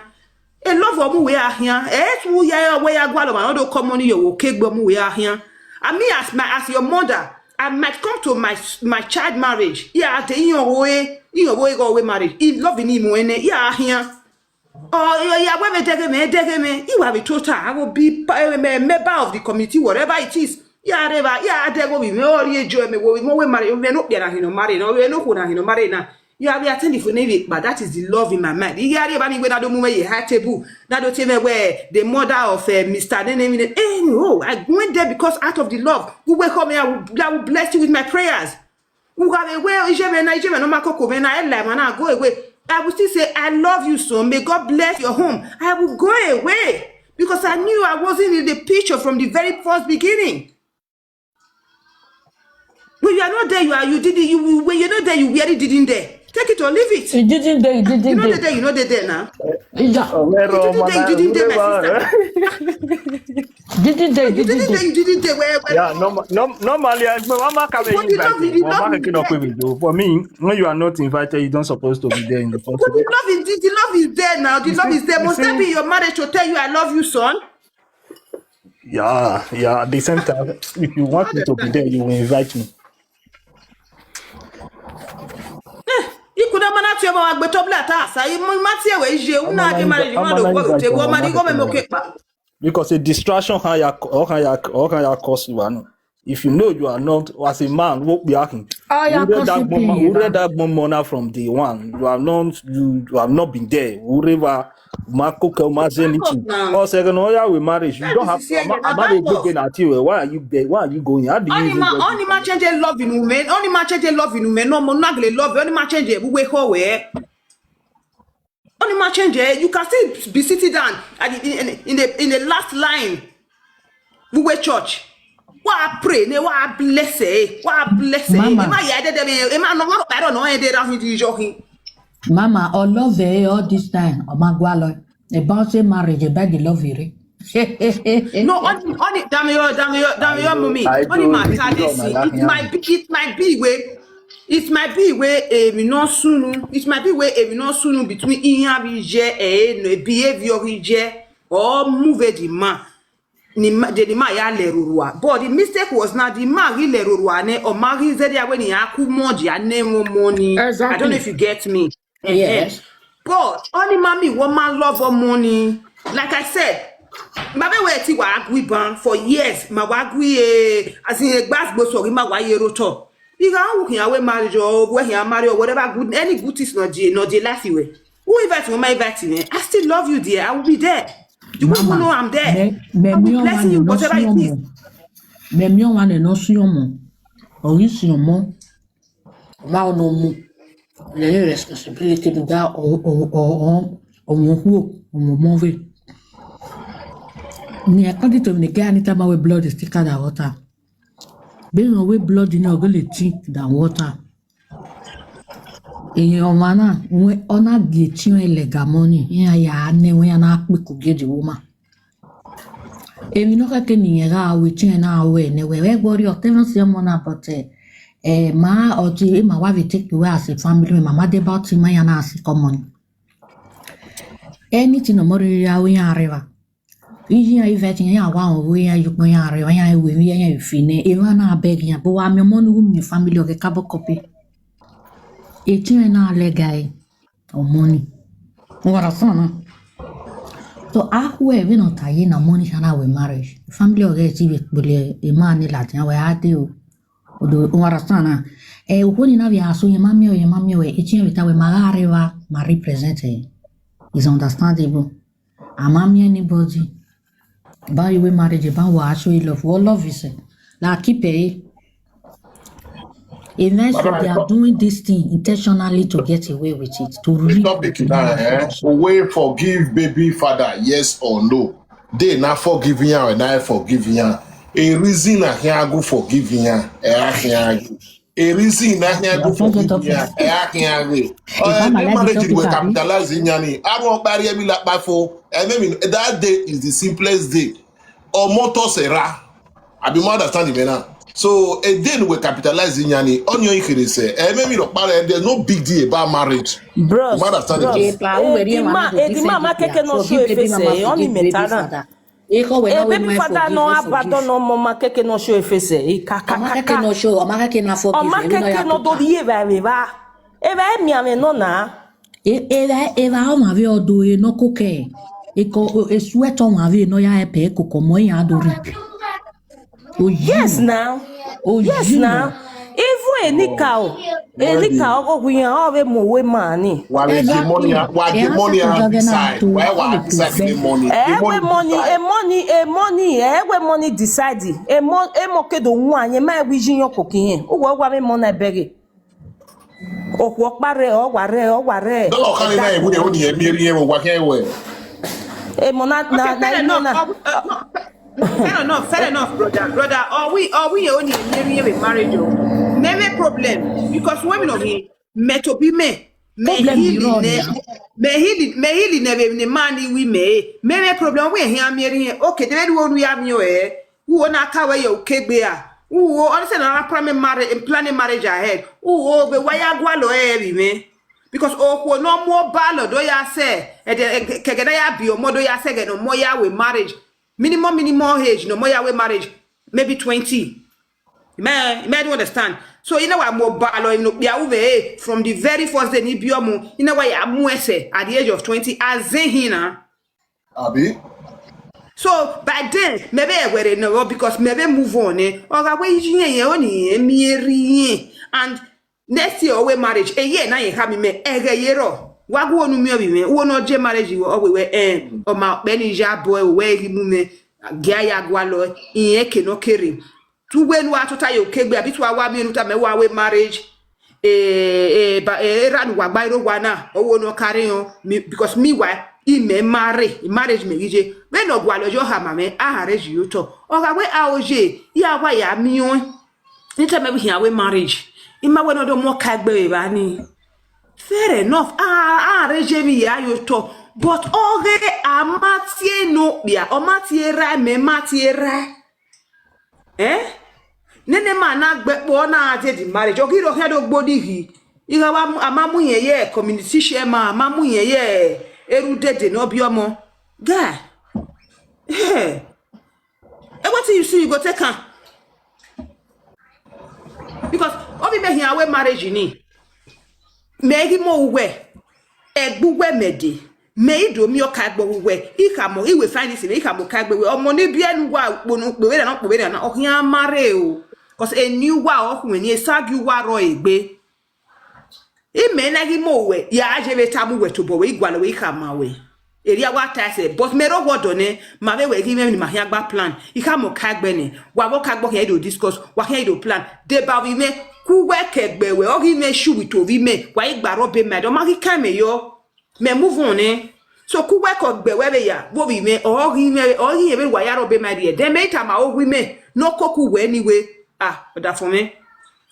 E love ọ mu wẹ a khian, ẹ i tu ya wẹ ya gualọ ọmwa ne ọ do kọ ọmọ ni ye owa, okegbe ọ mu wẹ a khian. I mean, as my, as your mother, I might come to my, my child marriage. Iran de iran vbe, iran vbe ghe ọ wẹ marriage. I love ni mu ẹnẹ, iran khian. Ọ, ya wẹ vbe dẹghe mwẹ, dẹghe mwẹ. I wa vbe tota, I will be pa-, eh, me-, member of the committee, whatever it is. Ya rre evba, ya dẹghe ovbi mwẹ, ọ rrie joy mẹ, wo vbe mẹ wẹ marriage, ovbi mwẹ ne okpia na hin nọ marry na, ovbi mwẹ ne okhuo na hin nọ marry na. Ya vbe attend fo ne vbe kpa, that is the love in my mind. I gha rrie evba ni wẹ na do mu mwẹ ye high table, na do tie mwẹ wẹ the mother of, eh, Mister Nene, Nene. Eh, no, I went there because out of the love. Uwẹ khọ mwẹ, I will, I will bless you with my prayers. U gha vbe wẹ iye mwẹ na, iye mwẹ ne ọ ma koko mwẹ na, ẹ la emwa na go away. I will still say, "I love you, son. May God bless your home." I will go away because I knew I wasn't in the picture from the very first beginning. When you are not there, you are, you didn't, you, you, when you're not there, you wear it didn't there. Take it or leave it. He didn't there, he You didn't know they there. There, you know they there now. Yeah. You didn't there, you didn't there, my sister. Didn't there, You didn't didn't there, there. You didn't there. Where, where? Yeah, norm-, norm-, normally, I, I'm not coming But the love, invited. The But I'm love not is kicking up there. With you. For me, when you are not invited, you don't supposed to be there in the first But the place. Love is, the, the love is there now. The You love see, is there. you Must there see, be your marriage to tell you, "I love you, son"? Yeah, yeah. At the same time, if you want me to be there, you will invite me. Eh, i ku na ma na tie ọmọ wa gbe top la ta sa, i ma tie wẹ iye, u na ghe married man do wọ te wọ ma ni gho mẹ mo ke kpa. Because a distraction can ya, or can ya, or can ya cause you, I know. If you know you are not, as a man, wo kpia khin. Oh, yeah, Who read that cause gbọmọ, who you read that gbọmọ na from day one? You have not, you, you have not been there. Whoever, ma cook, ma say anything. Now. Or second, oh, yeah, we marriage. You That don't is have to. Sister, I'm, I'm not a good girl at you. Why are you there? Why are you going? How do you Only even man, go only man change a love in women. Only man change a love in women. No, mo na gele love. Only man change a we ho we. Only man change a, you can still be sitting down at the, in, in, in the, in the last line. We were church. Wa pray, ne wa bless e, wa bless e. Mama. Emwa ya dede me, emwa nọ, wa ro pa ro nọ, e de ra hin di yo hin. Mama, ọ love e all this time, ọ ma gualọ. About say marriage, about the love ire. No, only, only, damn your, damn your, damn your mommy. Only my talent. It might be, it might be way, it might be way, eh, we no sunu. It might be way, eh, we no sunu between iyan bi je, eh, no, behavior bi je, or move the man. Ni ma, de ni ma ya lẹ rorua. But the mistake was now, the man ghi lẹ rorua nẹ, ọ ma ghi zẹdẹ wẹ ne iran ku mọ dia ne ẹmwẹ ọmọ ni. I don't know if you get me. Exactly. Yes. But only mommy, woman love ọmọ ni. Like I said, ma be wẹ ti wa gu iban for years, ma wa gu, eh, as in, egba gbo so ghi ma wa ye rotọ. I gha wu khian wẹ marriage or wẹ khian marry or whatever good, any good things not the, not the life you were. Who invite you? Ma invite me. I still love you, dear. I will be there. You won't even know I'm there. I will bless you, whatever it is. Mẹ miẹn ọmwa ne nọ si ọmọ, ọ ghi si ọmọ, ọmwa ọ nọ mu, lele responsibility do da ọmọ okhuo, ọmọ ọmọ vbe. Ni according to me, ne girl ni tama wẹ blood is thicker than water. Be nọ wẹ blood ni ọ gele thick than water. Ehe ọmwa na, wẹ ọ na gie etiẹn ẹre lẹga mọ ni, iran ya nẹ wẹ iran na kpeku gie the woman. Emwi ne ọ khẹke ne irẹn gha ru, etiẹn na ru ẹre nẹ wẹ, wẹ gbe ọrriọ, ọ te mwẹ si ọmọ na, but, eh, eh, ma, ọ te, ma wa vbe take wẹ as a family, ma ma deba ọtẹn ma iran na si kọ ọmọ ni. Anything ne ọmọ rhirhi ra ru, iran rre evba. Iye iran i vẹ ẹtin, iran wa rẹn ọvbo, iran ye ukpọn, iran rre evba, iran ru emwi, iran fi nẹ, emwa na beg iran, but wa miẹn ọmọ ni ru miẹn family ọghe Kabokọpe. Etiẹn na lẹga ẹre, ọmọ ni. Wa understand na? So, a khuẹ vbene ọ ta ye na, ọmọ ni khian na wẹ marriage. Family ọghe ẹre ti vbe kpele emwa ni ladian wẹ a dee o. Odo, wa understand na? Eh, okhuo ni na vbe a so, irẹn ma miẹn, irẹn ma miẹn wẹ, etiẹn vbe ta wẹ ma gha rre evba, ma represent ẹre. Is understandable. A ma miẹn anybody. Ba you wey marriage, ba wa show love, what love is it? La keep ẹre. Eventually, they are doing this thing intentionally to get away with it, to reap. The topic now, eh? We forgive baby father, yes or no? They na forgive yan, na forgive yan. A reason na khian go forgive yan, eh, a khian go. A reason na khian go forgive yan, eh, a khian go. Eh, the marriage we capitalize in yani. I won't bury every lap by four. I mean, that day is the simplest day. Or motors era. I be more understand him now. So a day we capitalize in yani. On your increase, eh, maybe the parent, there's no big deal about marriage. Bros, you understand bros. Eh, the man, eh, the man, ma keke no show efese, eh, only metana. Eh, baby father no abandon no mo ma keke no show efese. Eh, ka, ka, ka, ka. Ọ ma keke no show, ọ ma keke na forgive. Ọ ma keke no do ye ba, ba. Evba emianmwẹ nọ na. Evba ọmwa vbe ọ do re ne ọ koko, esuẹt ọmwa vbe ne ọ ya help ẹre koko ọmọ iran do reap. Yes now. Yes now. Even enikaro, enikaro ọghe iran ọ vbe mu owa ma ni. Wa vbe the money, wa the money and decide. Why wa decide the money? Eh, we money, e money, e money, eh, we money decide. E mo, e mo ke do wan yẹn ma wi yi yan koko iran. Uwa wa vbe money bẹghe. Okhuo ọkpa rre, ọ wa rre, ọ wa rre. Dọlọ khan na ewu ne oni emi eri ewu wa khe we. E mo na na na eno na. Fair enough, fair enough, brother. Brother, ọ wi, ọ wi oni emi eri ewu marriage o. Meme problem because women of him, me to be me. Me hili ne, me hili, me hili ne vbe ne man ni wi me. Meme problem we hia mi eri. Okay, de ru ya mi o e. Uwo na ka wẹ ye ukegbe a. Uwo, ọ sẹ na plan marriage, plan marriage ahead. Uwo vbe wa ya gualọ ẹre vbe mwẹ. Because okhuo ne ọ mu obalọ do ya sẹ, ẹdẹ, kẹgẹ ne a ya biẹ ọmọ do ya sẹ ẹghẹ ne ọmọ ya we marriage. Minimum, minimum age ne ọmọ ya we marriage, maybe twenty. You may, you may do understand. So, you know what, mo ba lo, you know, from the very first day ni bi ọmọ, you know what, ya mu ẹsẹ at the age of twenty, as in him na. Abi? So, by then, maybe I were no, because maybe move on, eh? Or I will, yeah, yeah, only, eh, me, eh, and next year, we marriage, a year, na ye have me, eh, a year, oh. Wa gu onu mi obi me, wo no je marriage, you, or we were, eh, or my, Benny Jabo, where he move me, Gia ya gualọ, iye ke no kere. Tu we nu a tota yo kegbe, abi tu a wa mi enu ta me wa we marriage. Eh, eh, ba, eh, era nu wa gba iro wa na, owo no carry on, mi, because meanwhile, I me marry, marriage me gije. We no gualọ yo ha ma me, a arrange yo to. Oga we a oje, ya wa ya mi on. Ni te me bi hian we marriage. I ma we no do mo ka gbe we ba ni. Fair enough. A, a arrange mi ya yo to. But oghe a ma tie no bia, o ma tie ra, me ma tie ra. Eh? Nene ma na gbe kpo na de the marriage. Ogi ro khe do gbo dighi. Igha wa mu, a ma mu yen ye community share ma, a ma mu yen ye eru dede no bi ọmọ. Guy. Hey. Eh, wetin you see, you go take am. Because obi me hian we marriage ni. Me ghi mo uwe. Egbe uwe me de. Me i do mi ọka egbe uwe. I ka mo, I we find this, I ka mo ka egbe uwe. Ọmọ ni bi enu wa kponu, kpevbe na, kpevbe na, ọ khian marry o. 'Cause eni uwa ọ khun eni, esagi uwa rọ egbe. I me na ghi mo uwe, ya je vbe ta mu uwe tobọ wẹ, I gualọ wẹ, I khama wẹ. Erriọ wa ta ẹsẹ, but me rre owa ọdọ nẹ, ma vbe wẹ ghi mwẹ emwi ne ima khian gba plan. I khama ọka egbe nẹ, wa vbe ọka egbe khian I do discuss, wa khian I do plan. Deba ovbi mwẹ, ku uwẹ ke egbe wẹ, ọ ghi mwẹ issue with ovbi mwẹ, wa i gba rrọọ be ma ẹdẹ, ọ ma ghi kan mẹ yọ. Mẹ move on nẹ. So ku uwẹ ke egbe wẹ vbe ya, vbe ovbi mwẹ, ọ ghi mwẹ, ọ ghi rẹn vbene wa ya rrọọ be ma ẹdẹ, then me i tama ovbi mwẹ, ne ọ koko uwẹ ni wẹ, ah, ọdafọn mwẹ.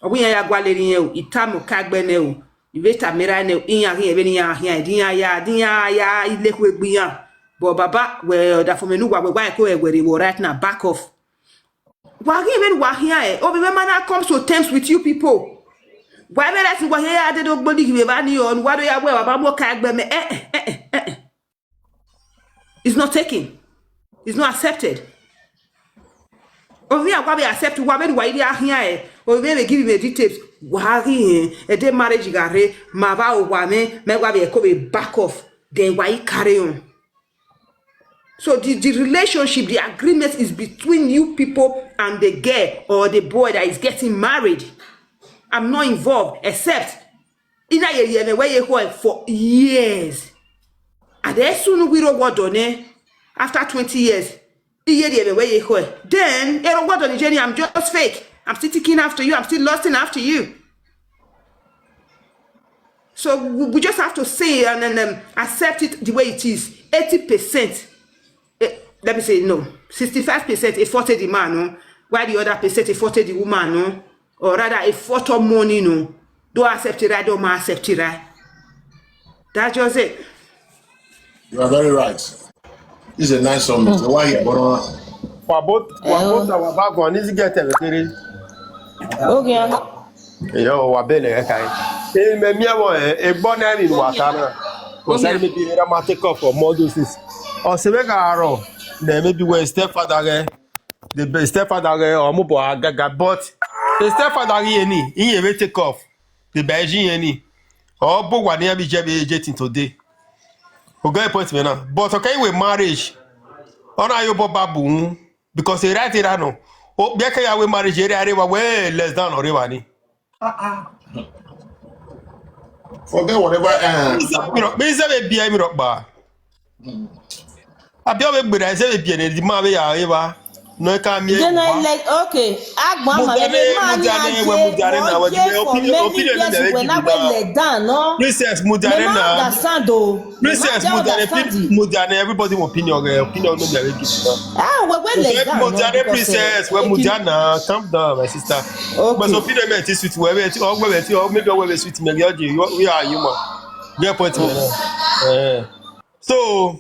Ọ wẹ iran ya gualọ erha irẹn o, I tama ọka egbe nẹ o. I vbe tama erha nẹ, iran ghi rẹn vbene iran khian, ẹdẹ iran ya, ẹdẹ iran ya, I lekhu egbe iran. But baba, wẹ ọdafọn mwẹ ne uwa wẹ, wa ẹko ẹwẹrẹ vbọ right now, back off. Wa ghi vbene uwa khian ẹ, ovbi mwẹ ma na come to terms with you people. Wa vbe right, wa khian ya dede ogbo dighi vbe evba ni ọ, ne uwa do ya wẹ, wa ba mu ọka egbe mẹ, eh, eh, eh, eh, eh, eh. It's not taken. It's not accepted. Ovbi iran wa vbe accept, wa vbene uwa i rhie khian ẹ, ovbi mwẹ vbe give me details. Wa ghi rẹn, ẹdẹ marriage gha rre, ma vba owa mwẹ, mẹ wa vbe ẹko vbe back off, then wa i carry on. So the, the relationship, the agreement is between you people and the girl or the boy that is getting married. I'm not involved, except I na ye rhie mwẹ wẹ ye ekhọe for years. And as soon we rre owa ọdọ nẹ, after twenty years, I ye rhie mwẹ wẹ ye ekhọe. Then, erha owa ọdọ ni je ni, I'm just fake. I'm still ticking after you. I'm still lusting after you. So we, we just have to say and, and um, accept it the way it is. Eighty percent, eh, let me say no, sixty-five percent e fault the man, no? While the other percent e fault the woman, no? Or rather, e fault money, no? Do accept it right, do ma accept it right. That's just it. You are very right. This is a nice summit. Why you brought Wa both, wa both our background is get everything. Ogian. Yo, wa bele e kai. E me mi ẹ wọ e gbọ na mi wa ta na. Ko sa mi bi ra ma take off for more doses. Ọ se vbe gha rọ, then maybe we stepfather ghe, the be- stepfather ghe, or mu bo agaga, but the stepfather ghi eni, he even take off. The Beijing eni. Ọ bu wa ni abi je be je tin today. O get point me now. But okay, with marriage, ọ na yo bo babu, because e right era no. O bi ke ya we marriage ere are wa we less than or wa ni. Forget whatever. Uh, Mi se be bi mi rokpa. Abi ọ vbe gberra ẹzẹ vbe biẹ ne the man vbe ya re evba, nọ ka miẹn Then I wa. Like, okay, agbọn ma Mudane, ebe ma ni mudane, we aye mudane na, wo we ye for opinion, many opinion years na, we we give na you we now. Let down, no? Princess mudane Me ma na. Understand o. Princess Me ma mudane, understand. Mudane, everybody opinion, eh, opinion no be give you now. Ah, we we Let down, no? Mudane, Princess, we mudane, calm down, my sister. But Okay. Opinion me ti sweet, we we ti, or we we ti, or maybe we we sweet, maybe you, we are human. Get point me now. Eh. So,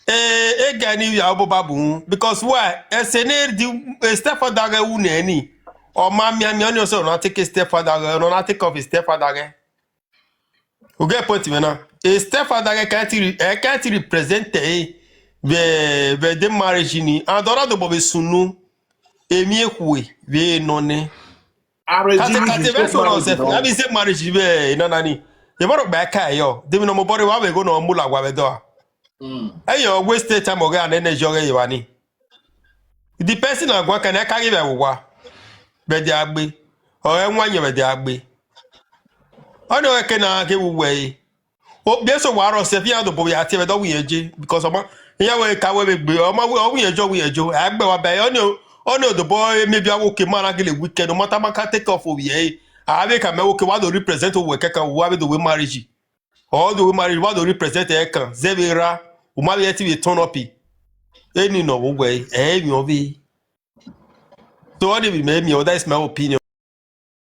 eh, again, you are Boba Boom, because why? Ẹ sẹ ne the, eh, stepfather ghe wu nẹ ni. Ọ ma mianmian ni, ọ sẹ ọ na take stepfather ghe, ọ na take off stepfather ghe. You get point me now? A stepfather ghe can't re-, eh, can't represent, eh, the, the, the marriage ni. And ọ na do bọ vbe sunu, emwi ekhue vbe nọ nẹ. Kate, kate, vbe sọ nọ sẹ, abi se marriage vbe nana ni. Ye bọrọ gba ka yo. De mi no mo bọrọ wa vbe go no mu la wa vbe do a. Eyo waste time ọghe anẹ ne jọ ghe ye wa ni. The person na gua kan ka ghi vbe wa. Vbe dia gbe. Ọ ẹ wan yẹn vbe dia gbe. Ọ nọ ke na ke wu wẹ. O bi eso wa rọ sẹ fi a do bo ya tie vbe do wi eje, because ọma, iran wẹ ka wẹ vbe gbe, ọma wẹ, ọ wi ejo, wi ejo, a gbe wa ba, ọ ni, ọ ni odobo, maybe a wo ke ma na gele weekend, no matter ma ka take off ovbi ẹre, a vbe ka mẹ wo ke wa do represent owẹ kẹkan, wa vbe do we marriage, ọ do we marriage, wa do represent ẹre kan, zẹ vbe ra, u ma vbe ẹtin vbe turn up, eni nọ vbe wẹ, ẹ emwi ọvbe. So ọ ni vbe mẹ emwi, that is my opinion.